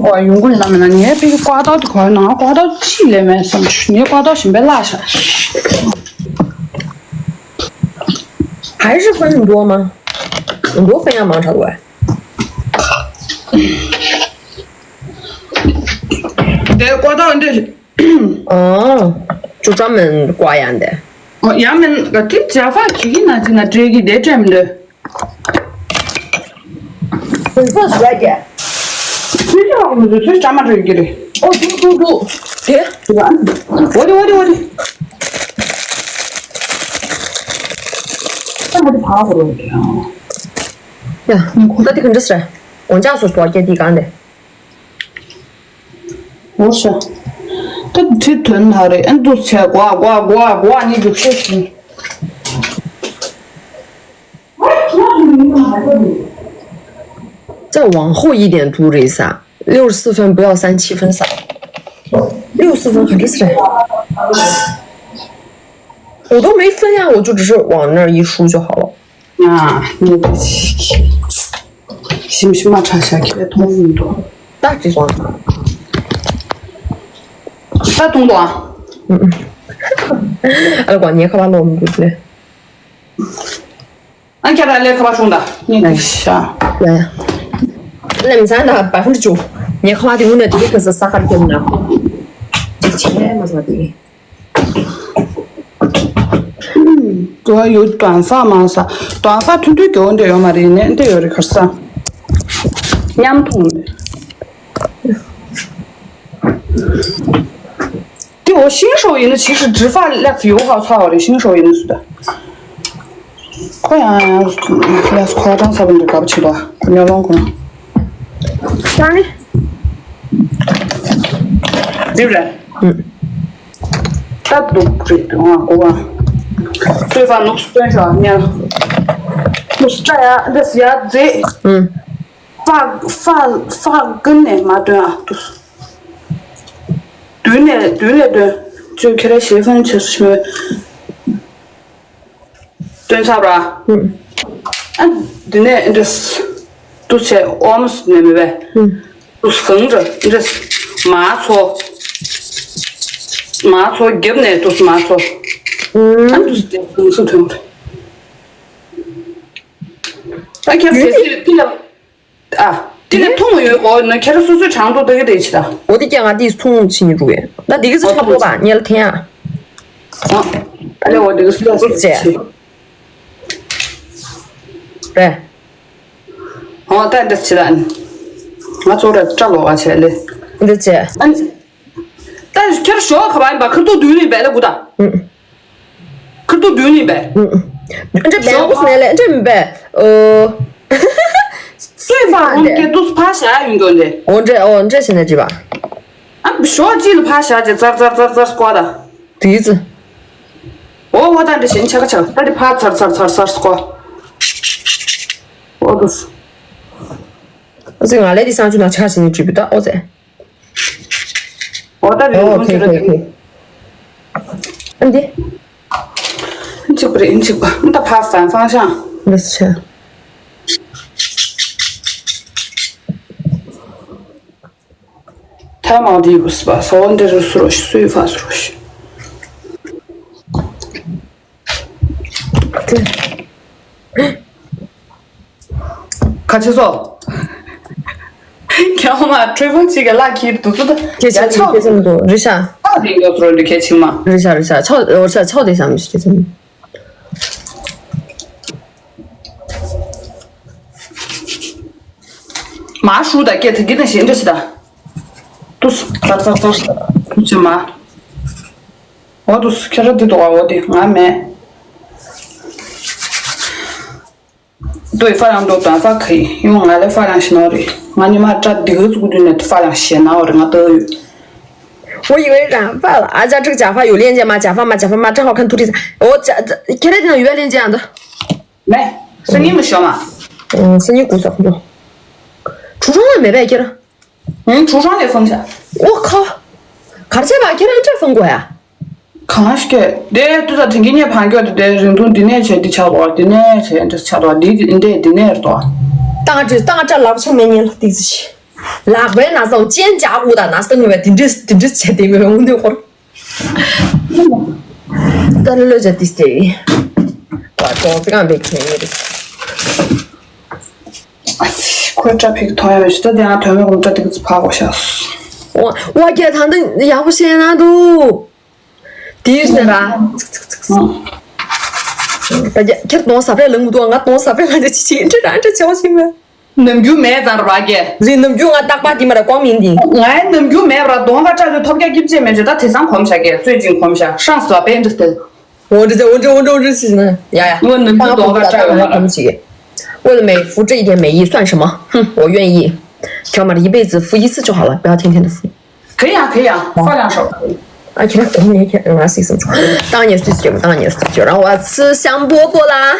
ཨོ་ཡོང་གི་ལ་མེད་ན་ངའི་པི་ཀི་ཀ་ཏོག་དེ་གོ་ན་ཀ་ཏོག་ཅི་ལས་མེད་བསམ་ཆུ་ངའི་ཀ་ཏོག་ཞིམ་པའི་བརླག་ཤག还是分很多吗？很多分要忙啥的喂。对，刮到你这 哦，就专门刮牙的。哦，牙门个这假发去那这那这个得这么的。ཚོད་ཟ་རྒྱ། ཚོད་ཅི་ལ་མི་ཚོད་ཚོད་ཅ་མ་འགྲོ་གི་རེད། ཨོ་འདུག་འདུག་འདུག་དེ། འོ་དེ་འོ་དེ་འོ་དེ། ད་མ་དེ་བག་གོ་རོ་གི་ཨ། ཡ། ད་དེ་ག་འདྲ་ཟེར། འོན་ཀྱང་སོ་སོ་བ་སྐྱེ་དེ་གང་དེ། འོ་ཤ། ད་དེ་དོན་ཧ་རེད། ཨན་དུ་ཆ་གོ་གོ་གོ་གོ་ནི་རྒྱུག་ཤེས་ཤིང་། 再往后一点读一下，六十四分不要三七分啥？六十四分很这是。我都没分呀，我就只是往那儿一输就好了。 ང་ནི་ཞིམ་ཞིམ་མ་ཁྲ་ཤ་ཁྱེད་མཐོང་མི་འདུག་ད་ཅི་སོང་། ད་མཐོང་འདུག་ཨ། ཨ་ལ་གོ་ངའི་ཁ་པར་ལོག་མི་འདུག་ལེ། ཨ་ཁྱེད་རང་ལས་ཁ་པར་སྲུང་ད་ངས་ཤ། ཡ་ཡ། ལེམ་སང་ད་བ་ཧུན་ཅུ། ངའི་ཁ་པར་དེ་ངུ་ནས་དེ་ག་ས་ས་ཁར་སྐྱེལ་ན། ཅི་བྱེད་མ་ཟ་དེ། དོ་ཡོད་དོན་ས་མ་ས། དོན་ས་ཐུན་ཐུན་གྱོ་འདི་ཡོད་མ་རེད་ནས་འདི་ཡོད་རེད་ཁར་ས། མཉམ་མཐོང་ནས། དེ་འོ་ཤིང་ཧྲོ་ཡིན་ན་ཕྱི་ཧྲི་ཌི་ཧྥ་ལེགས་ཡོད་ཧ་ཚ་བ་རེད་ཤིང་ཧྲོ་ཡིན་ན་སུ་ད། ཁོ་ཡང་ཡང་ལས་ཁོ་གྲངས་ས་བུན་འདི་ག་བ་ཆེ་དོ། ཉོ་ལོང་ཁོ། ད་ནི། འདི་རེད། ད་འདུག་རེད་འདུག་ང་གོ་བ། སོས་ཧྥ་ནུག་སྟོན་ཤོག་ཉལ། ནུག་སི་ཡ་འདི་སི་ཡ་རྫས། ཧྥ་ཧྥ་ཧྥ་ཀུན་ནས་མ་སྟོན་ཨ་འདུག་མདུན་ནས་མདུན་ནས་སྟོན། ཅོ་ཁྱེད་ར་ཞེ་ཧྥན་ཆེ་སུ་ཤི་མོད། སྟོན་ཚར་ར། ཨ། འདི་ནས་འདྲ། ཏུ་ཆེ་ཨོམ་སི་ནས་མི་བས། ཏུ་སང་ར་འདྲ། མ་ཚོ། མ་ཚོ་རྒྱབ་ནས་ཏུ་མ་ཚོ། ཨ་ཏུ་དེ་སང་སུ་ཐོན་ར། ད་ཁྱེད་དེ་སི་ཏི་ལ། ཨ། དེ་ནས་ཐུང་ཡོད་གོ་ན་ཁྱེད་རང་སོ་སོའི་གྲངས་ཐོ་ལྟ་གི་རེད་ཆི་ད། འོ་དེ་ཀྱང་ང་དེས་ཐུང་ཕྱིན་རུ་ཡོད། ད་དེ་གི་ཚོ་ཆགས་པོ་པ་ཉལ་ཐེ་ཡ། ཨ། ཨ་ལེ་འོ་དེ་གི་སུ་ལ་སུ་ཆེ། རེད། འོ་ད་འདི་ཆི་ད། ང་ཚོ་ར་སྐྲ་ལོག་ག་ཆེ་ལེ། འདི་ཆེ། ཨ། ད་ཁྱེད་ཞོགས་ཁ་བ་ཡིན་པ་ཁིར་ཏོ་དུས་ནས་བས་ལ་གུ་ད། ཁིར་ཏོ་དུས་ནས་བས། འདྲ་བས་གུ་སི་ནས་ལས་འདྲ་མི་བས། ཨོ། སུས་ཕ་འོང་གེ་ཏུ་ཕ་ཤ་ཡོང་གོ་འདི། འོ་འདྲ་འོ་འདྲ་བྱས་ནས་བྲིས་པ། ཨ་ཞོགས་གཅིག་ལ་ཕ་ཤ་ཅེ་ཙར་ཙར་ཙར་ཙར་སྐོར་ད། དུས་ཙི། འོ་འོ་ད་འདྲ་བྱས་ནས་ཆ་ག་ཆ་ག་ད་འདི་ཕ་ཙར་ཙར་ཙར་ཙར་སྐོར། འོ་ཏུ། ཨོ་ཙི་ང་ལས་འདི་སང་ཆུ་ན་ཆ་ག་བྱས་ནས་བྲིས་པ་ད་ཨོ་ཙི། འོ་ད་རེད། ཨོ་ཁེ་ཁེ་ཁེ། ཨ་འདི། གཅིག་པ་རེད་གཅིག་པ་ད་ཕ་སང་སང་ཤང་། འདི་ཆེ། ཐ་མ་དེ་རུ་སི་པ་སོ་འདི་རུ་སུ་རུ་ཤི་སུའི་ཕ་སུ་རུ་ཤི། ཁ་ཆེ་སོ། ཁྱེད་མ་ཁྲོས་ཕུང་གཅིག་གི་ལག་ཁྱེར་དུ་ཚོད་ད། ཁྱེད་ཆ་ཁྱེད་ཆ་མི་འདུག་རི་ཤ། ཨ་དེ་ཡོད་སོ་འདི་ཁྱེད་ཆིང་མ། རི་ཤ་རི་ཤ་ཆོག་འོ་ཤ་ཆོག་དེ་ཤ་མི་ཤི་ཁྱེད་ཆིང་མ། མ་ཧྲུ་ད་སྐད་དེ་གི་ནས་ཞེ་འདྲ་ཞིག་ད། ཏུ་ཙར་ཙར་ཙར་ཏུ་ཅི་མ། འོ་ཏུ་ཁྱེད་ར་དེ་དོ་བ་འོ་དེ་ང་མེད། ཏུའི་ཧྥ་རང་དོ་དང་ཧྥ་ཁི་ཡོང་ང་ལས་ཧྥ་རང་ཞིག་ནོ་རེད། ང་ཉི་མ་སྐྲ་དེ་གི་ཙུག་དུས་ནས་ཧྥ་རང་ཞེ་ན་འོ་རེད་ང་ཏུ་ཡོད། 我以为染发了，啊，这这个假发有链接吗？假发吗？假发吗？正好看图里。哦，这这，看这个有链接啊的。 没，声音没小嘛。嗯，声音鼓掌鼓掌。橱窗上没白贴了。嗯，橱窗里放下。我靠，གར་ཆེ་བ་ཁྱེད་རང་འདྲ་ཕང་དགོས་ཡ། གང་ཞིག་དེ་ཏུ་ད་དེང་གི་ནས་ཕང་གྱོད་དེ་རིང་ཐུང་འདི་ནས་བྱས་འདི་ཆགས་དོ། འདི་ནས་བྱས་འདི་ཆགས་དོ། འདི་འདི་འདི་ནས་རེད་དོ། ཏང་ཅི་ཏང་ཅ་ལག་ཆ་མེད་ཉེན་ལ་ཏིག་ཙི་ཆེ། ལག་པའི་ན་སོང་ཅན་ཅ་འུ་ད་ན་སྟེང་བའི་དེ་འདྲི་དེ་འདྲི་བྱས་དེ་མེད་འུ་འདི་ཧོར། ད་ལོ་ཇ་ཏིས་ཏེ། བ་ཏོ་ཙི་གང་བེད་ཁྱེད་ནི་རེད། ཨ་ཙི་ཁོའི་སྐྲ་ཕིག་ཐོང་ཡ་མེད་ཤི་ད་དེ་ང་དོན་མེད་གོམ་སྐྲ་ཏིག་ཙི་ཕག་གོ་ཤ། ཝ་ཝ་ཀྱ་ད་འདི་ཡག་པོ་བཤད་ན་འདུག་དེའི་ཟེར་ར། ད་རྒྱ་ཁྱེད་གདོང་ས་པའི་ལངས་མི་འདུག་ང་གདོང་ས་པའི་ལངས་ཏེ་ཅི་ཅི་འདྲི་ར་འདྲི་བྱེད་པ་ཞིག་མེད། ནམ་རྒྱུན་མེད་ཙང་ར་བ་གས། རེད། ནམ་རྒྱུན་ང་རྟག་པར་འདི་མ་ར་ཀོང་མིན་འདི། ངའི་ནམ་རྒྱུན་མེད་པར་གདོང་ཁ་བཀྲ་ཚོད་ཐོབ་རྒྱ་སྐྱིབ་ཅེས་མེད་ཅེས་ད་དེ་སང་གོམས་བྱ་གས་ཚོད་ཅིང་གོམས་བྱ་ཧྲང་སི་ལ་པན་ཏི་སྟེ། འོ་འདྲ་ཚེ་འོ་འདྲ་འོ་འདྲ་འོ་འདྲ་ཟེར་ན་ཡ་ཡ། ངོ་ནམ་རྒྱུན་གདོང་ཁ་བཀྲ་ཡོད་མ་ར། 为了美，扶这一点美意算什么？哼，我愿意。 ཁྱོད་མར་一辈子扶一次就好了，不要天天的扶。 可以啊，可以啊，放两首。 啊，天天我每天我要洗什么？当然也是这个，当然也是这个。然后我要吃香饽饽啦。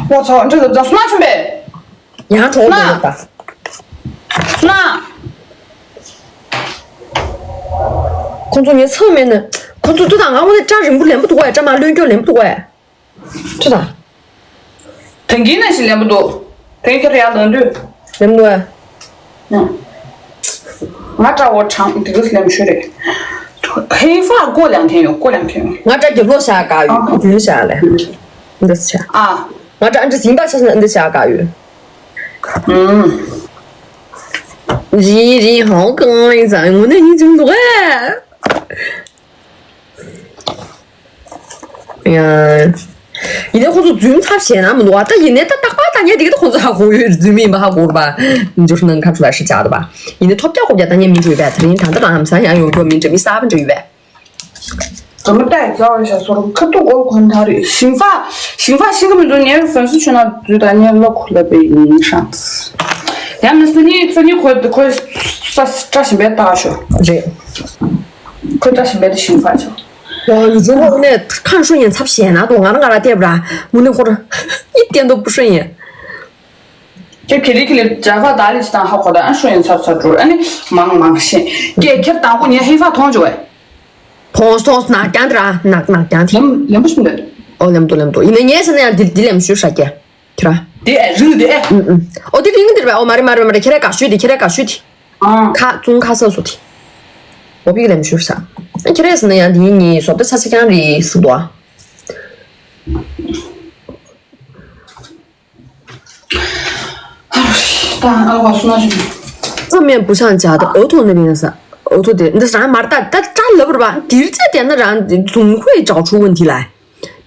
我操，这个叫苏娜去呗。 ཡང་གྲོགས་མེད་པ། ན། ཁོང་ཚོ་ངའི་ཚང་མེད་ནི། ཁོང་ཚོ་ཏུ་དང་ང་འོ་ནས་སྐྲ་རིང་པོ་ལེན་པོ་འདུག་གས། སྐྲ་མ་ལོན་སྐྱོ་ལེན་པོ་འདུག་གས། ཏུ་དང་། དེང་གི་ནས་ཞིག་ལེན་པོ་འདུག་དེང་ཁྱེད་ཡར་ལོན་དུས། ལེན་པོ་འདུག་གས། ང་སྐྲ་འོ་གྲང་འདི་གས་ལེན་ཤོས་རེད། ཧེ་ཧྥ་ཀོ་ལང་ཐེན་ཡོད་ཀོ་ལང་ཐེན་ཡོད། ང་སྐྲ་རྒྱབ་ལོགས་བཞག་ག་ཡོད་རྒྱུན་བཞག་ལེ། འདི་ཆ། ཨ། ང་སྐྲ་འདི་ཟིན་པ་ཆ་ན་འདི་བཞག་ག་ཡོད། ཨུམ། རི་རི་ཧང་ཀང་ལིང་ཙང་ངོ་ནས་ཡིན་ཅུང་འདུག་ཨེ། ཡ། ཡིན་ནའི་ཁོང་ཚོ་རྫུན་ཚབ་བྱས་ན་མི་འདུག་ཨ། ད་ཡིན་ནའི་ད་རྟག་པར་ད་ཉལ་དེ་གི་ད་ཁོང་ཚོ་ཧ་གོ་ཡོད་རྫུན་མི་ཡིན་པ་ཧ་གོ་ར་པ། འཇོར་ནང་ཁ་ཚུ་ལ་ཧྲི་ཆག་ད་པ། ཡིན་ནའི་ཐོབ་རྒྱག་གོ་རྒྱག་ད་ཉལ་མི་འགྲོ་ཡོད་པས་དེ་རིང་ད་ད་རང་ཧམ་ས་ཡང་ཡོང་རྒྱུ་མི་འདྲ་མི་གསར་པ་འདྲ་ཡོད་པས། ད་མ་ལྟ་ཡི་ཚ་བ་ཤ་སོར་ཁ་ཐུག་གོ་གོན་ཐ་རེ་ཞིང་ཧྥ་ཞིང་ཧྥ་ཤིང་གི་མི་འགྲོ་ཉེ་ཧྥན་སུ་ཆུ་ན་དུས་ད་ཉེ་ལོ་ཁུ་ལ་པའི་ཡིན་ཧྲང་། ཡང་ན་སུ་ཉི་སུ་ཉི་ཁོ་ཁོ་ས་བཀྲ་ཤིས་པའི་ལྟ་ཤོ། རེད། ཁོ་བཀྲ་ཤིས་པའི་དེ་ཞིང་ཧྥ་ཆོ། ཡང་ཡུ་ཇོ་ནོ་ནས་ཁང་ཧྲུ་ཡན་ཚབ་ཞེ་ན་དོ་ང་རང་ང་ར་བལྟས་པ་ར་མུ་ནེ་ཁོ་ར་ཡི་བསྟན་དོ་པུ་ཧྲུ་ཡན། ཁྱེད་ཁེ་ལི་ཁེ་ལི་ཇ་ཧྥ་ད་ལི་ཅི་དང་ཧ་གོ་ད་ཨ་ཧྲུ་ཡན་ཚབ་ཚབ་འགྲོ་ཨ་ནི་མང་མང་ཤེས་ཀྱེ་ཁྱེད་དང་པོ་ཉེ་ཧེ་ཧྥ་མཐོང་བྱུང་བས། ཕོངས་ཕོངས་ནག་རྐྱང་དེ་ར་ནག་ནག་རྐྱང་དེ། ལམ་ལམ་པོ་ཞིག་འདུག་ཨོ་ལམ་དུ་ལམ་དུ་ཡིན་ན་ངས་བྱས་ན་ཡང་འདི་འདི་ལམ་ཞུ་ཤ་ཀྱེ་ཁྱེད་ར། དེ་ཨེ་རིང་དེ་ཨེ། ཨུམ་ཨུམ། ཨོ་དེ་རིང་དེ་ར་བས། ཨོ་མ་རེད་མ་རེད་མ་རེད། ཁྱེད་ར་དགའ་ཤོས་དེ་ཁྱེད་ར་དགའ་ཤོས་དེ། ཨ། ཁ་ཙུང་ཁ་ས་སོ་དེ། ཨོ་པིག་ལམ་ཞུ་ཤ། ཁྱེད་ར་ཟེར་ན་ཡང་འདི་ཡིན་ངའི་བཟོ་ལྟ་ཆ་ཆ་རྐྱང་རེད་ཟེར་འདུག་ཨ། ད་ཨ་བ་སུ་ན་ཞིག་རྩ་མེད་བུ་ཆང་ཇ་དང་འོ་ཐོག་ནས་ལེན་ས། འོ་ཐོག་དེ་འདི་རང་མར་ད་ད་སྐྲ་ལབ་ར་བ་འདིར་ཚེ་དེ་ན་རང་འཛུམ་ཁོའི་ཇག་ཆུ་བོ་འདི་ལ།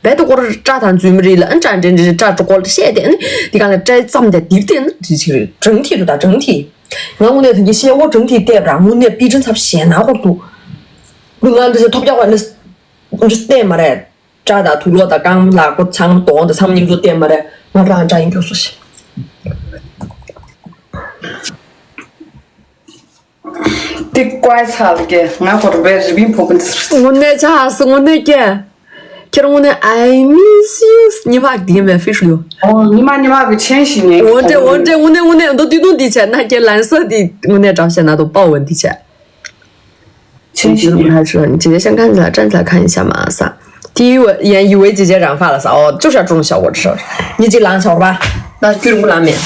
བད་དུ་སྐོར་སྐྲ་དང་འཛུམ་རི་ལ་ཨ་སྐྲ་འདྲེ་འདྲེ་སྐྲ་གྲོ་སྐོར་བཤད་དེ་ཨ་ནི་འདི་ག་ལ་སྐྲའི་རྩམ་དེ་འདིར་དེ་ན་འདི་ཆི་རེད་གྲང་ཐིག་རུ་ད་གྲང་ཐིག་ང་དངོས་གནས་ཐོན་གྱི་ཤེས་འོ་གྲང་ཐིག་བལྟས་པ་ར་དངོས་གནས་པི་ཀྲིན་ཚབ་ཞེ་ན་སྐོར་འདུག་ང་འདི་ཚེ་ཐོབ་རྒྱག་པ་ནི་འདི་བལྟས་མ་རེད། སྐྲ་དང་དུག་ལོག་དང་རྐང་ལག་པ་ཚང་མ་གདོང་དང་ཚང་མ་མཉམ་དུ་བསྟན་པ་རེད། ང་རང་འདྲ་ཡིན་རྒྱུ་སུ་ཞིག་འདི་ཀོའི་ཚ་ལ་ཀྱེ་ང་ཁོ་རུ་བའི་རི་བིན་ཕོ་ཀུན་དངོས་གནས་ཆ་ཧ་སི་དངོས་གནས་ཀྱེ། ཁྱེད་དངོས་གནས་I miss you ཉི་མ་དེ་མེད་ཧྥི་ཧྲུ་ཡོ། ཨོ་ཉི་མ་ཉི་མ་གི་ཆེན་ཞིག་ནས་འོ་འདྲེ་འོ་འདྲེ་དངོས་གནས་དངོས་གནས་འདོ་དུས་དུང་འདི་བྱས་ན་ཀྱེ་ལན་ས་དེ་དངོས་གནས་འདྲ་བཤད་ན་དོ་པའོ་འདི་བྱས། 真是。 他说你直接先看起来，站起来看一下嘛，啥？第一，我原以为姐姐染发了，啥？哦，就是要这种效果，这是。你这狼小吧？那巨龙不蓝免。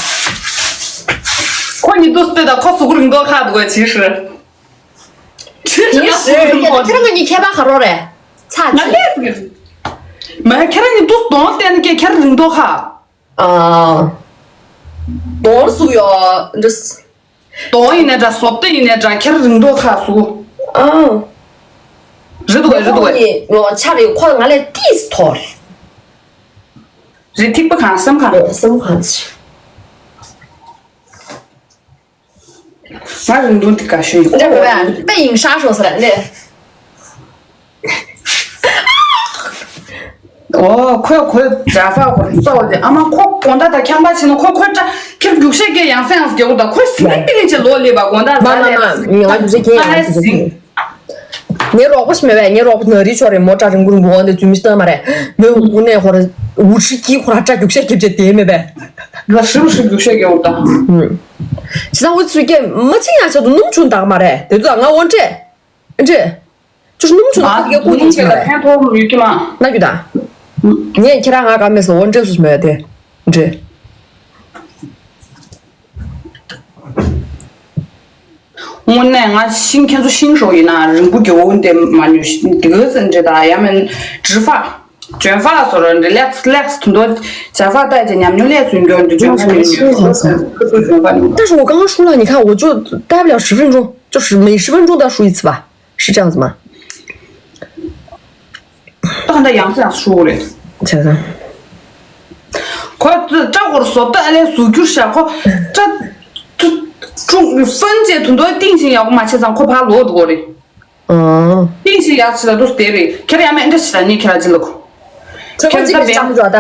ཁོ་གཉིས་དུས་སྟེ་ད་ཁོ་སུ་གུ་རིང་དོ་ཁ་འདུག་ག་ཅི་ཧྲི། ཅི་ཧྲི་ང་སུ་གུ་རིང་དོ། ཁྱེད་རང་གཉིས་ཁྱད་པར་ག་རོ་རེད། ཚ་ང་ཅི་ལས་ཟིག་མ་ཁྱེད་རང་གཉིས་དུས་གདོང་བསྟན་ནས་ཀྱེ་ཁྱེད་རང་རིང་དོ་ཁ། ཨ། གདོང་སུ་ཡོད་འདྲ། གདོང་ཡིན་ནའི་འདྲ་བཟོ་ལྟ་ཡིན་ནའི་འདྲ་ཁྱེར་རིང་དོ་ཁ་སུ། ཨང་། རེད་འདུག་གས་རེད་འདུག་གས། ཡོང་ཆ་རེད་ཁོ་ང་ལས་ཏིས་མཐོ་རེད། རེད་ཐིག་པ་གང་སེམས་གང་། སེམས་གང་ཆེ། ང་རིང་ཐུང་དེ་དགའ་ཤོས་ཡིན། འདྲ་བོ་ཡང་དཔེ་ཡིན་ཤག་ཤོག་ཟེར་ལ་འདྲ། ཨོ་ཁོས་ཁོས་ཇ་ཧྥ་ཁོ་རེ་གཙོ་བོ་དེ་ཨ་མ་ཁོ་དགོང་དག་དང་ཁྱང་པ་ཕྱིན་ན་ཁོ་ཁོའི་སྐྲ་ཁྱེར་རྒྱུག་ཤད་སྐད་ཡང་སེ་ཡང་སེ་རྒྱག་གོ་ད་ཁོས་སི་མིག་པི་ལིང་ཆེ་ལོ་ལེབ་པ་དགོང་དག་མ་ཟ་མ་ལེ་མ་ང་རྒྱུག་ཤད་སྐད་ཡང་སེ་ཟིང་། ངའི་རོགས་པ་ཞིག་མེད་པས་ངའི་རོགས་པ་ན་རི་ཆོ་རེ་མོ་སྐྲ་རིང་པོ་རིང་པོ་འོ་འདི་རྫུན་མི་སྟོན་མ་རེད་མོས་འུ་ནས་ཁོ་ར་འུ་ཧྲི་ཀི་ཁོ་ར་སྐྲ་རྒྱུག་ཤད་རྒྱབ་ཅེ་དེ་མེད་པས། ང་ཧྲི་རུ་ཧྲི་རྒྱུག་ཤད་རྒྱག་གོ་ད། ཇི་ལྟར་འུ་ཚོས་སྐད་མ་ཚིག་ཡང་ཆ་དུ་སྣུམ་ཆུང་དག་མ་རེད་དེ་ཚོ་ང་འོ་འདྲས། འདྲས། ཅུ་སྣུམ་ཆུ་ནང་གི་ཀུན་ནས་ཆེ་ལ་ཕན་ཐོགས་ཡོད་ཀྱི་མ། ན་རྒྱུ་དང་། ངས་ཁྱེད་རང་ང་ག་མེད་སོ་འོ་འདྲེ་སུ་མེད་དེ། འདྲེ། དངོས་གནས་ང་ཤིང་ཁྱེད་ཚོ་ཤིང་ཧྲོག་ཡིན་ན་རིང་པོ་གྱོ་འདེ་མ་ཉུ་འདི་ག་ཟེར་འདྲེ་དང་ཡ་མེན་ཀྲི་ཧྥ། ཇོན་ཧྥ་ལ་སོ་ར་འདྲེ་ལེགས་ལེགས་དུ་འདོད་ཇ་ཧྥ་ལྟ་ཅེ་ཉམས་མྱོང་ལས་ཚུན་གྱོ་འདི་ཇོན་ཧྥ་ནས་ཉོ་ཁོ་ཚོ་ཇོན་ཧྥ་ནས། 但是我刚刚输了，你看，我就待不了十分钟，就是每十分钟都要输一次吧。 是这样子吗？ ད་ག་འདྲ་ཡང་སེ་ཡང་སེ་ཧྲུ་རེད། བྱས་ཙང་། ཁོ་སྐྲ་སྐོར་བཟོ་ལྟ་ཨ་ལས་བཟོ་རྒྱུར་བཞག་ཁོ་སྐྲ་ཐུ་ཀྲུང་ཧྥན་ཅེ་དུ་འདོད་ཏིང་ཞིང་ཡག་པོ་མ་བྱས་ཙང་ཁོ་ཕར་ལོག་འགྲོ་གི་རེད། ཨང་། ཏིང་ཞིང་ཡག་ཆེ་ལ་དུ་དེ་རེད་ཁྱེད་ཡ་མེད་འདྲ་ཞིག་ལ་ནི་ཁྱེད་ལ་ཅི་ལ་ཁོ། ཁྱེད་ཁོ་ཅི་ལ་ཅང་འགྲོ་ད།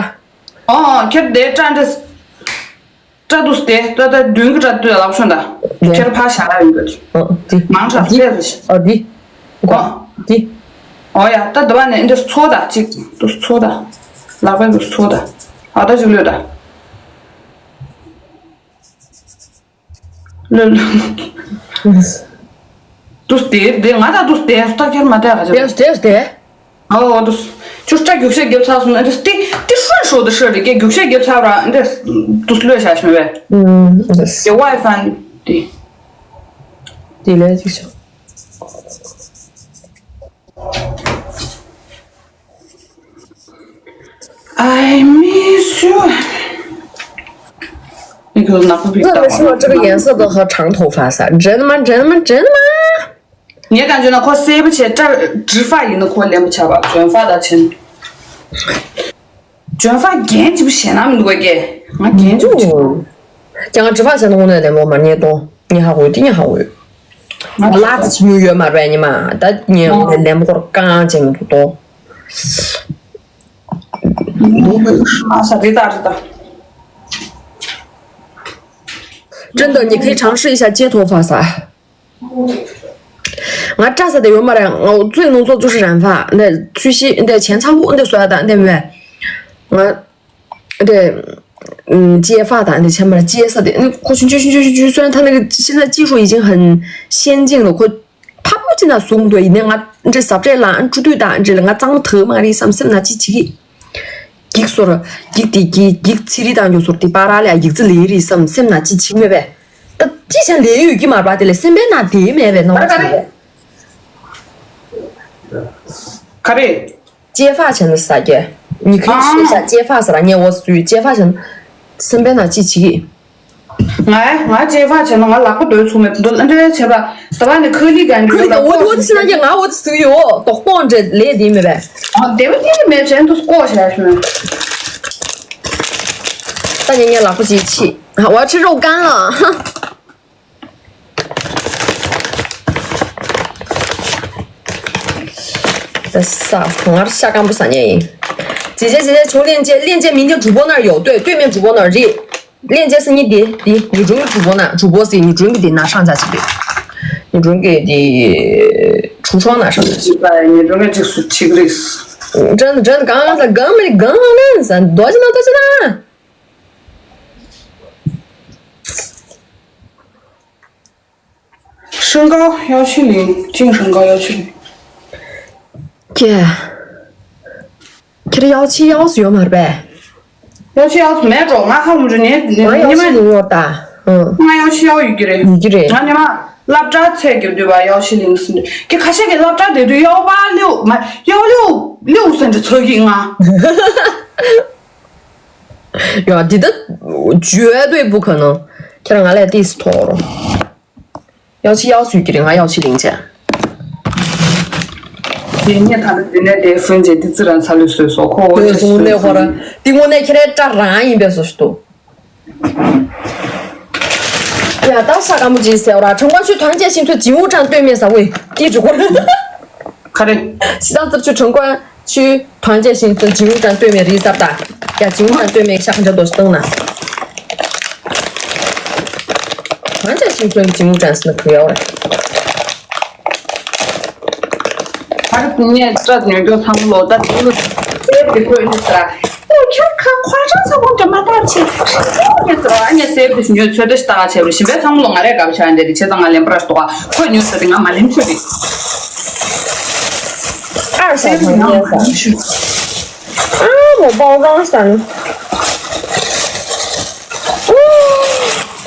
ཨང་ཁྱེད་དེ་སྐྲ་འདྲ། སྐྲ་དུ་དེ་ད་ད་མདུན་གི་སྐྲ་དུ་ལབ་ཤོང་ད། ཁྱེད་ཕར་བཞག་ལ་ཡོང་གི་འདུག་ཨང་འདི། མང་དྲགས་འདི། སེ་རེད། ཨ་འདི། ཨོ། འདི། ཨོ་ཡ་ད་འདི་བ་ནས་འདི་ཚོ་ད་ཅིག་དུ་ཚོ་ད། ལག་པས་དུ་ཚོ་ད། ཨ་ད་ཅིག་ལོས་ད། ལོས་ལོས། དུ་དེ་དེ་ང་ད་དུ་དེ་སུ་ད་ཁྱེར་མ་དེ་ག་ཅིག་དེ་དེ་དེ། ཨོ་དུ། ཅུ་སྐྲ་རྒྱུག་ཤ་རྒྱབ་ཚར་སོང་ན་དེ་དེ་ཧྲུན་ཧྲོ་དུ་ཧྲ་རེ་གེ་རྒྱུག་ཤ་རྒྱབ་ཚར་ར་འདི་དུ་ལོས་བྱ་ཤི་མེ་བས། ཨུམ། དེ་ཝའི་ཧྥན་དེ། དེ་ལས་ཅིག་ཤོག I miss you. 你给我拿个笔。 那为什么这个颜色都和长头发色？真的吗？真的吗？真的吗？ ངས་གང་བརྗོད་ན་ཁོ་སེར་པོ་བྱས་སྐྲ་直发ཡིན་ན་ཁོ་ལེན་པོ་བྱ་བ་卷发ད་ཆེན། 卷发རྒྱན་གཅིག་པུ་ཞེད་སྣང་མི་འདུག་གས། ང་རྒྱན་གཅིག་པུ་བྱེད། ཀྱང་直发བྱས་ན་དངོས་གནས་ལེན་པོ་མ་རྙེད་དོ། ངས་ཧ་གོ་ཡོད་དེ་ངས་ཧ་གོ་ཡོད། ང་ལ་དེ་ཆི་མོ་ཡོད་མ་རེད་ཉི་མ་ད་ངས་དངོས་གནས་ལེན་པོ་ཁོར་རྐང་བྱེད་མི་འདུག་དོ། ཨ་ས་རི་ད་རི་ད། 真的，你可以尝试一下街头发色。 ང་སྐྲ་ས་དེ་ཡོད་མ་རེད། ང་最能做就是染发འདི་ཚུལ་ཤི་འདི་前擦物འདི་བཟོ་ཡ་ད་འདི་མེད། ང་འདི་ཨུམ་接发ད་འདི་ཆ་མ་ར་接ས་དེ་ཁོ་ཆུང་ཆུང་ཆུང་ཆུང་虽然他那个现在技术已经很先进了，ཁོ་ཕ་པོ་ཅི་ན་བཟུང་འདུག་ཡིན་ནའི་ང་འདི་ཟབ་འདྲེ་ལ་འཕྲོ་མཐུད་ད་འདི་ལ་ང་གཙང་མ་ཐག་མ་རེད་བསམ་སེམས་ན་ཅི་བྱེད་ཀྱི། འགྱིག་སོར། འགྱིག་དེ་འགྱིག་འགྱིག་ཚི་རི་དང་འགྱོ་སོར་དེ་པ་ར་ལ་ཡ་འགྱིག་རྩི་ལེ་རི་བསམ་སེམས་ན་ཅི་བྱེད་མེད་པས། ད་ཅི་བྱ་ལེ་ཡོད་ཀྱི་མ་རེད་པ་དེ་ལས་སེམས་པའི་ནང་དེ་མེད་པས་ནོ་ག་རེ། ག་རེ། 接发ཆེན་ས་རྒྱལ།你可以试一下接发ཟེར་ངས་འོ་སུའི་接发ཆེན། སེམས་པའི་ནང་ཅི་བྱེད་ཀྱི། ང་ང་接发ཆེན་ང་ལག་པ་སྡོད་ཚུགས་མེད་འདུག་ཨ་འདྲ་བྱས་པ་ད་བ་ནི་ཁ་ལི་ག་འདྲ་ཁ་ལི་ག་འོ་འོ་དེ་ཟེར་ན་རྒྱལ་ང་འོ་དེ་ཟེར་ཡོད་དོག་པོ་འདྲ་ལས་དེ་མེད་པས། ཨ་དེ་བ་དེ་མེད་བྱས་འདུག་ལྐོག་བྱས་ཤོད། ད་ངས་ངའི་ལག་པ་ཅིག་ཕྱིས། 我要吃肉干了。 ས་ང་ཤ་སྐམ་པོ་ཟ་ཉེ་ཡིན། 姐姐姐姐，求链接，链接明天主播那儿有，对，对面主播那儿རེད། 链接是你点点，你准备主播呢？主播是你准备点拿上架去的，你准备的橱窗拿上架去。你准备就是这个意思。真的真的，刚刚在刚没刚刚那啥，多少呢？多少呢？ 身高幺七零，净身高幺七零。ཁྱེད། ཁྱེད་ཡག་ཆེ་ཡག་སུ་ཡོད་མ་རེད་པས། ཡག་ཆེ་ཡག་སུ་མེད་འགྲོ། ང་ཧ་གོ་མ་འཇུ་ནི། ང་ཡག་ཆེ་ལུང་ཡོད་ད། ཨང་། ང་ཡག་ཆེ་ཡག་ཡོད་ཀྱི་རེད། ཡོད་ཀྱི་རེད། ང་ཉི་མ་སློབ་གྲྭ་ཚད་ཀྱི་དུས་པ་ཡག་ཆེ་ལིང་སུ་འདུག་ཁྱེད་ཁ་ཤས་ཀྱི་སློབ་གྲྭ་དེ་དུས་ཡག་པ་ལེའུ་མ་ཡག་ལེའུ་ལེའུ་སན་འདྲི་ཚོད་ཀྱི་ང་། ཡང་འདི་ལྟ་绝对不可能། ཁྱེད་རང་ང་ལས་ཏིས་མཐོ་རུ། 幺七幺 ཟེར་གྱི་རེད། ང་幺七零བྱས། དེ་ངས་ད་ནི་དེ་ནས་དེ་ཧྥུན་ཅེ་དེ་ཙི་རང་ཚ་ལུས་བཟོས་སོ་ཁོ་འོ་དེ་ཅེ་སོང་ནས་ཧོ་ར་དེ་ངོ་ནས་ཁྱེད་རའི་སྐྲ་རང་ཡིན་པས་སོ་ཞུ་ཏོ། ཡ་ད་ས་ཀ་མོ་ཅི་ཟེར་བ་ར་成功区团结新村警务站对面啥位地址过来。 ག་རེ། 西藏自治区成功区团结新村警务站对面རེད་ཟེར་ད། ཡ་警务站对面ཤ་ཁ་འདྲ་དོ་ཞིག་བཏང་ན། 团结新村警务站是那可以哦。 ཨ་རི་ངས་སྐྲ་ཉོ་རྒྱུ་ཚང་མ་ལོ་ད་དེ་ལོ་སེབ་དེ་ཁོས་ནི་ཟེར། ཨོ་ཁྱོད་ཁ་ཁོ་ཅང་ཚང་མ་འདྲ་མ་ཐག་ཆེ་ཁྲིད་ཚོ་ནི་ཟེར། ཨ་ངས་སེབ་དེ་ཉོས་ཚོད་ལྟ་ཞིག་ད་ག་བྱས་པ་རེད། ཞིམ་པའི་ཚང་མ་ལོ་ང་རས་དགའ་བྱ་འདི་རེད། བྱས་ཙང་ང་ལེན་པ་ར་ཞིག་དོ་ག་ཁོས་ཉོས་ཟེར་ཏེ་ང་མ་ལེན་ཆོད་རེད། 二小朋友 ཟེར། ཨ་མོ་པའོ་ཀང་ཟེར། ཨོ།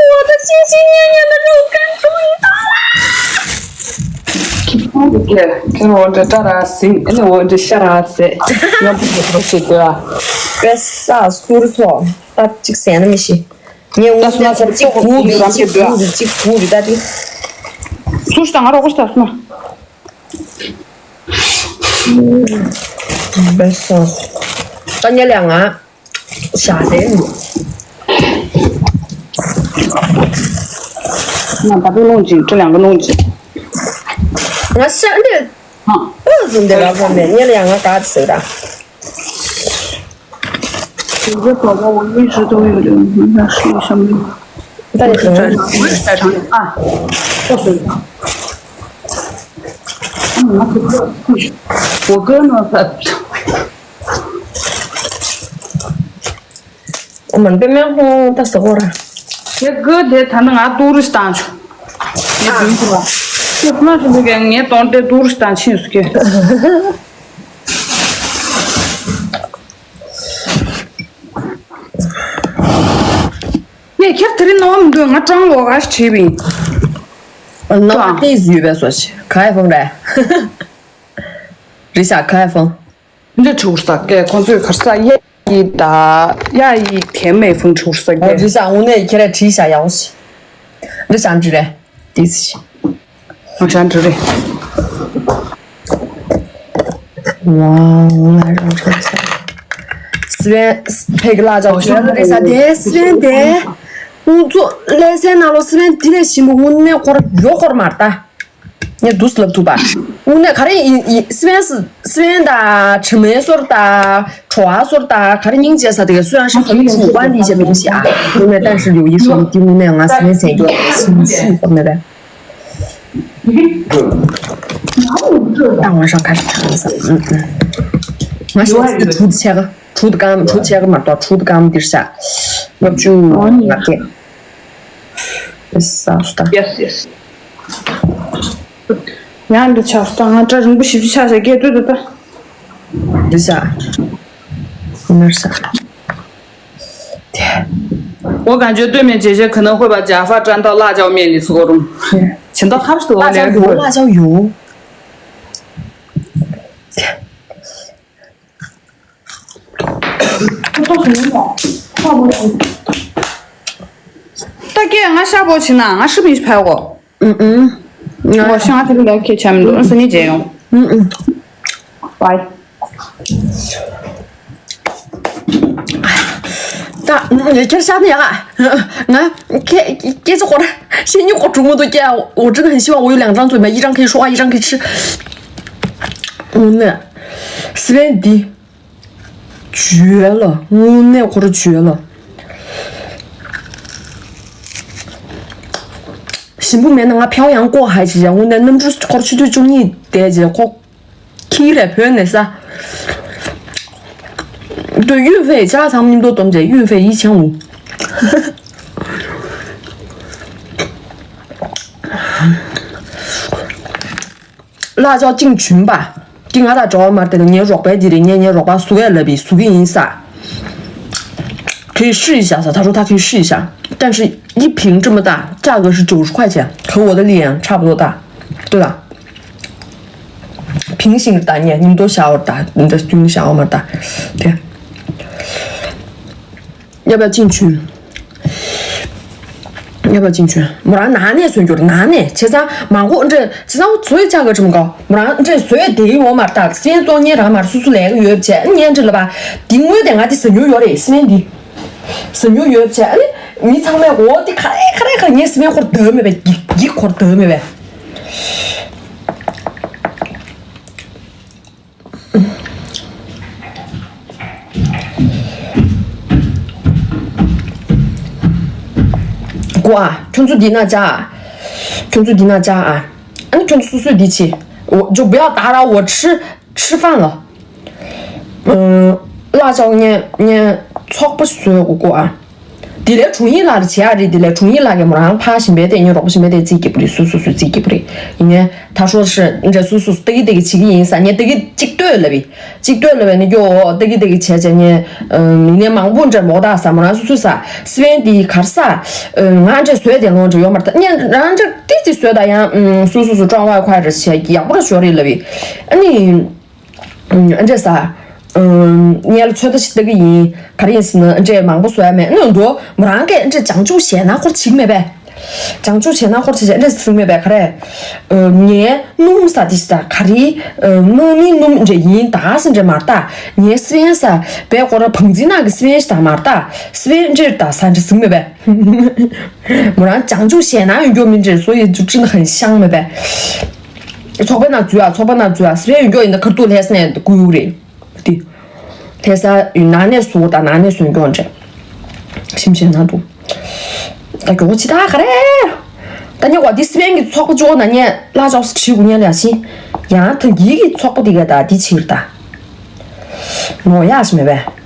我的心心念念的肉干终于到啦！ ཁྱེད་ཁྱེད་འོ་འདྲ་སྐྲ་ར་ཟིང་ཨ་ནི་འོ་འདྲ་ཤ་ར་ཟེ་ང་བུ་གི་ཐོག་ཞིག་དོ་ཨ། པེ་ས་སུར་ཚོ་ད་གཅིག་ཟས་ན་མི་ཤི། ངས་འོ་ད་སུ་ན་ཚོ་གཅིག་བུ་གི་རང་གཅིག་བུ་གི་གཅིག་བུ་གི་ད་དེ། སུ་ཞིག་ད་ང་རོགས་ཞིག་ད་སུ་ན། པེ་ས་ད་ཉལ་ཡ་ང་། ཤ་ཟས་མི། ང་ད་དུང་རླུང་ཅིག་ཁྲི་ལང་གི་རླུང་ཅིག་ང་ཤ་འདི། ཨ། ཨུ་ཟུང་འདི་ར་བོ་མེད་ཉེ་ལ་ཡང་ང་ག་ཟེར་ར། 我一直都有点难受，想没有。在什么？在场里啊，就是。嗯，我哥呢，他。我们对面红的时候了。这个的，他那俺都是上去。你听说？这那是那个，俺当地都是上去是个。 ངས་ཁྱེད་དེ་རིང་ནོར་མི་འདུག་ང་སྤྲང་ལོག་ག་ཞིག་བྲིས་པ་ཡིན། ནོར་ཏིས་ཡོད་པའི་བཟོ་ཞིག་ག་ཡ་ཕང་རེད། རི་ཤ་ག་ཡ་ཕང་། འདི་ཁྲུར་ས་ཀའི་ཁོང་ཚོས་གར་ས་གཡའ་ཡི་ད་གཡའ་ཡི་དེ་མེ་ཕང་ཁྲུར་ས་ཀའི། རི་ཤ་འུ་ནས་ཁྱེད་ར་བྲིས་ཤ་ཡག་ཞིག་རི་ཤ་འདི་རེད། ཏིས་ཞིག་ང་ཞང་འདྲི་རེད། ཝའོ། ང་རང་ཚོ་སི་ཝན་ཕེ་གི་ལ་ཅག་ཁྱོད་རེད་ས་དེ་སི་ཝན་དེ། ང་ཚོ་ལས་སའི་ནང་ལོ་སི་ཝན་དེ་ལས་ཞིམ་པོ་དངོས་གནས་ཁོར་ཡོད་ཁོར་མ་རེད་ད། ངས་འདུག་སེ་ལབ་ཐུབ་པ། དངོས་གནས་ག་རེ་ཡིན་ཡིན་སི་ཝན་སི་སི་ཝན་ད་དྲི་མའི་སོར་ད། བྲོ་བ་སོར་ད་ག་རེ་སྙིང་རྗེ་ས་དེ་ག་སུ་ཡང་ཤ་ཁ་ཡིན་ཞུ་བ་འདི་བྱེད་མི་ཤེས་ཨ། དངོས་གནས་ད་ཧྲི་ལིའུ་ཡི་ཧྲོ་འདི་དངོས་གནས་ང་སི་ཝན་ཟེར་རྒྱུ་ཞིམ་ཤུ་ཁོ་མེད་པས། ད་ང་ཞང་ཁ་ཞིག་ཐང་ས། ང་ཞིག་ཚིག་གྲུ་ཆེ་ག་གྲུ་གམ་གྲུ་ཆེ་ག་མ་གཏོགས་གྲུ་གམ་འདིར་ཤ། ལབ་ཅུ་ང་སྐད། ས་སུ་ད། Yes, yes. ཡང་འདི་ཆགས་སོང་། ང་སྐྲ་རིང་པོ་ཞིབ་ཞིབ་ཆགས་ཤག་སྐད་དུ་དུ་ད། འདི་ཤ། ནར་ཤ། དེ། 我感觉对面姐姐可能会把假发粘到辣椒面里搓溶。请到他们说我 辣椒油，辣椒油。ད་སྐད་ང་ཤ་པོ་བྱིན་ན་ང་ཧྲི་མི་ཕལ་གོ། ཨུ་ཨུ། ང་ཤ་ང་དེ་ལ་ཁྱེད་ཆ་མི་འདུག་ཨུ་སི་ནི་རྗེས་ཡོང་། ཨུ་ཨུ། Bye. ད་ཁྱེད་ཤ་ནི་ཡ་ང་ཁྱེད་ཁྱེད་ཚོ་སྐོར་ཤེས་ཉི་སྐོར་གྲུང་མོ་འདུག་ཀྱ། 我真的很希望我有两张嘴巴，一张可以说话，一张可以吃。嗯，那 སི་ཝན་འདི་བྱོས་ལ། དངོས་གནས་ཁོ་ར་བྱོས་ལ། ཞིམ་པོ་མེད་ན་ང་ཕལ་ཡང་ཀོ་ཧ་ཅི་བྱ། དངོས་གནས་གནམ་གྲུ་ཁོ་ར་ཆུ་ཚོད་བཅུ་གཉིས་བསྡད་རྗེས་ཁོ་ཁྱི་རེ་བོད་ནས་ས། དུ་ཡུས་ཧྥེ་ཅ་ལག་ཚང་མ་མཉམ་དུ་བསྡོམས་རྗེས་ཡུས་ཧྥེ་ཡིད་ཆེན་འུ། 辣椒进群吧。དེ་ང་དང་འབྲེལ་བ་མ་རེད་དེ། ངའི་རོགས་པའི་དེ་རེད། ངས་ངའི་རོགས་པ་བཟོ་ཡ་ལབ་པའི་བཟོ་གི་ཡིན་ས། 可以试一下噻，他说他可以试一下，但是一瓶这么大，价格是九十块钱，和我的脸差不多大，对吧？平行的，你你都想我大，你的你想我们大，对。要不要进群？要不要进群？ མོ་རང་ནང་ནས་བཟོས་རྒྱུར་ནང་ནས་བྱས་ཙང་མང་པོ་འདྲ་བྱས་ཙང་བཟོས་ཆགས་ག་ཁྲིམས་གོ། མོ་རང་འདྲ་བཟོས་དེ་ཡོང་མར་ཐག་སེན་བཙོང་ཉན་རང་མར་སུ་སུ་ལས་ཀ་ཡོད་བྱས་ཨ་ནི་ཉན་འདྲ་ལ་བ། དེ་དངོས་དེ་ང་དེ་ཟ་མྱུར་ཡོད་རེད་སེན་འདི། ཟ་མྱུར་ཡོད་བྱས་ཨ་ནི་མི་ཚང་མས་འོ་དེ་ག་རེ་ག་རེ་ག་རེ་ངས་སེན་ཁོར་འདོད་མེད་པས། འགྱིག་འགྱིག་ཁོར་འདོད་མེད་པས། ཀོ་ཨ། ཁྱོད་ཚོ་འདི་ན་ཅག་ཁྱོད་ཚོ་འདི་ན་ཅག་ཨ། ཨ་ནི་ཁྱོད་ཚོ་སོ་སོས་འདི་བྱེད། 我就不要打扰我吃吃饭了。嗯，辣椒面面 ཚོགས་པ་བཟོས་དགོས་ཀོ་ཨ། དེ་ལས་དྲུང་ཡིག་ལགས་ལ་བྱེད་ཡག་རེད། དེ་ལས་དྲུང་ཡིག་ལགས་ཀྱིས་མོ་རང་ཕ་ཞིམ་པའི་དེ་ངའི་རོགས་པ་ཞིམ་པའི་དེ་རྩིས་རྒྱབ་རེད། སུ་སུ་སུ་རྩིས་རྒྱབ་རེད། ཡིན་ནའི་ད་ཧྲོ་ཧྲི་འདྲ་སུ་སུ་སུ་ཏི་གི་ཏི་གི་བྱེད་ཀྱི་ཡིན་ས། ངས་ཏི་གི་གཅིག་ལྟོས་ལབ་པས། གཅིག་ལྟོས་ལབ་པས་ནི་ཀྱོ་ཏི་གི་ཏི་གི་བྱས་བྱས་ངས་ཡིན་ནའི་མང་པོ་འདྲ་མོ་ད་ས་མོ་རང་སུ་སུ་ས་སི་ཝན་དེ་གར་ས། ང་འདྲ་བཟོས་དེ་ལོང་འདྲ་ཡོད་མ་རེད། ད་ངས་རང་འདྲ་ཏི་ཏི་བཟོས་ད་ཡང་སུ་སུ་སུ་ཀྲོང་ཝའི་ཁ་རེ་བྱས་ཡག་པོ་ར་ཞོ་རེད་ལབ་པས། ཨ་ནི། ཨ་འདྲས་ས། ངས་ལ་ཚོད་ལྟ་ཞིག་ལྟ་གི་ཡིན། ག་རེ་ཡིན་ཟེར་ན་ཨ་འདྲས་མང་པོ་བཟོ་ཡ་མེད་ནོ་འདུག་མོ་རང་གིས་ཨ་འདྲས་བྱང་ཆུབ་བཤད་ན་ཁོར་བྱིག་མེད་པས། བྱང་ཆུབ་བྱས་ན་ཧོར་ཆེ་ཆེ་འདྲ་ཟིག་མེད་པས་ག་རེ། ངའི་སྣུམ་ས་དེ་ཞིག་ད་ག་རེ། སྣུམ་མི་སྣུམ་འདྲ་ཡིན་ད་ཟིན་འདྲ་མ་ལྟ། ངའི་སི་པན་ས་བས་ཁོ་ར་བང་རྩི་ནག་གི་སི་པན་ཞིག་ད་མ་ལྟ། སི་པན་འདྲ་ད་ས་འདྲ་ཟིག་མེད་པས། མོ་རང་བྱང་ཆུབ་བྱས་ན་ཡོད་རྒྱུ་མིན་འདྲ་སོ་ཡི་ཅུ་ཅི་ན་ཧན་ཤང་མེད་པས། ཚོགས་པའི་ནང་འཛུལ་ཨ། ཚོགས་པའི་ནང་འཛུལ་ཨ། སི་པན་ཡོད་རྒྱུ་ཡིན་ད་གར་ཐུག་ལྷས་ས་ནས་བསྐུལ་ཡོད་རེད། དེ། ལྷ་ས་ཡུལ་ནང་ནས་བཟོ་དང་ནང་ནས་བཟོ་མགྱོགས་འདྲ། ཞིམ་ཞིམ་ན་འདུག་ད་མགྱོགས་ཅི་ད་ག་རེ། ད་ཉེ་བ་འདི་སི་པན་གྱི་ཚོགས་པ་ཅོག་ན་ཉེ་བླ་ཅོག་སི་ཁྲི་དགུ་ཉེ་ལ་ཞིང་། ཡང་ད་གིས་ཀྱི་ཚོགས་པ་འདི་ག་ད་འདི་ཕྱིར་ད། ནོ་ཡ་ཞིག་མེད་པས།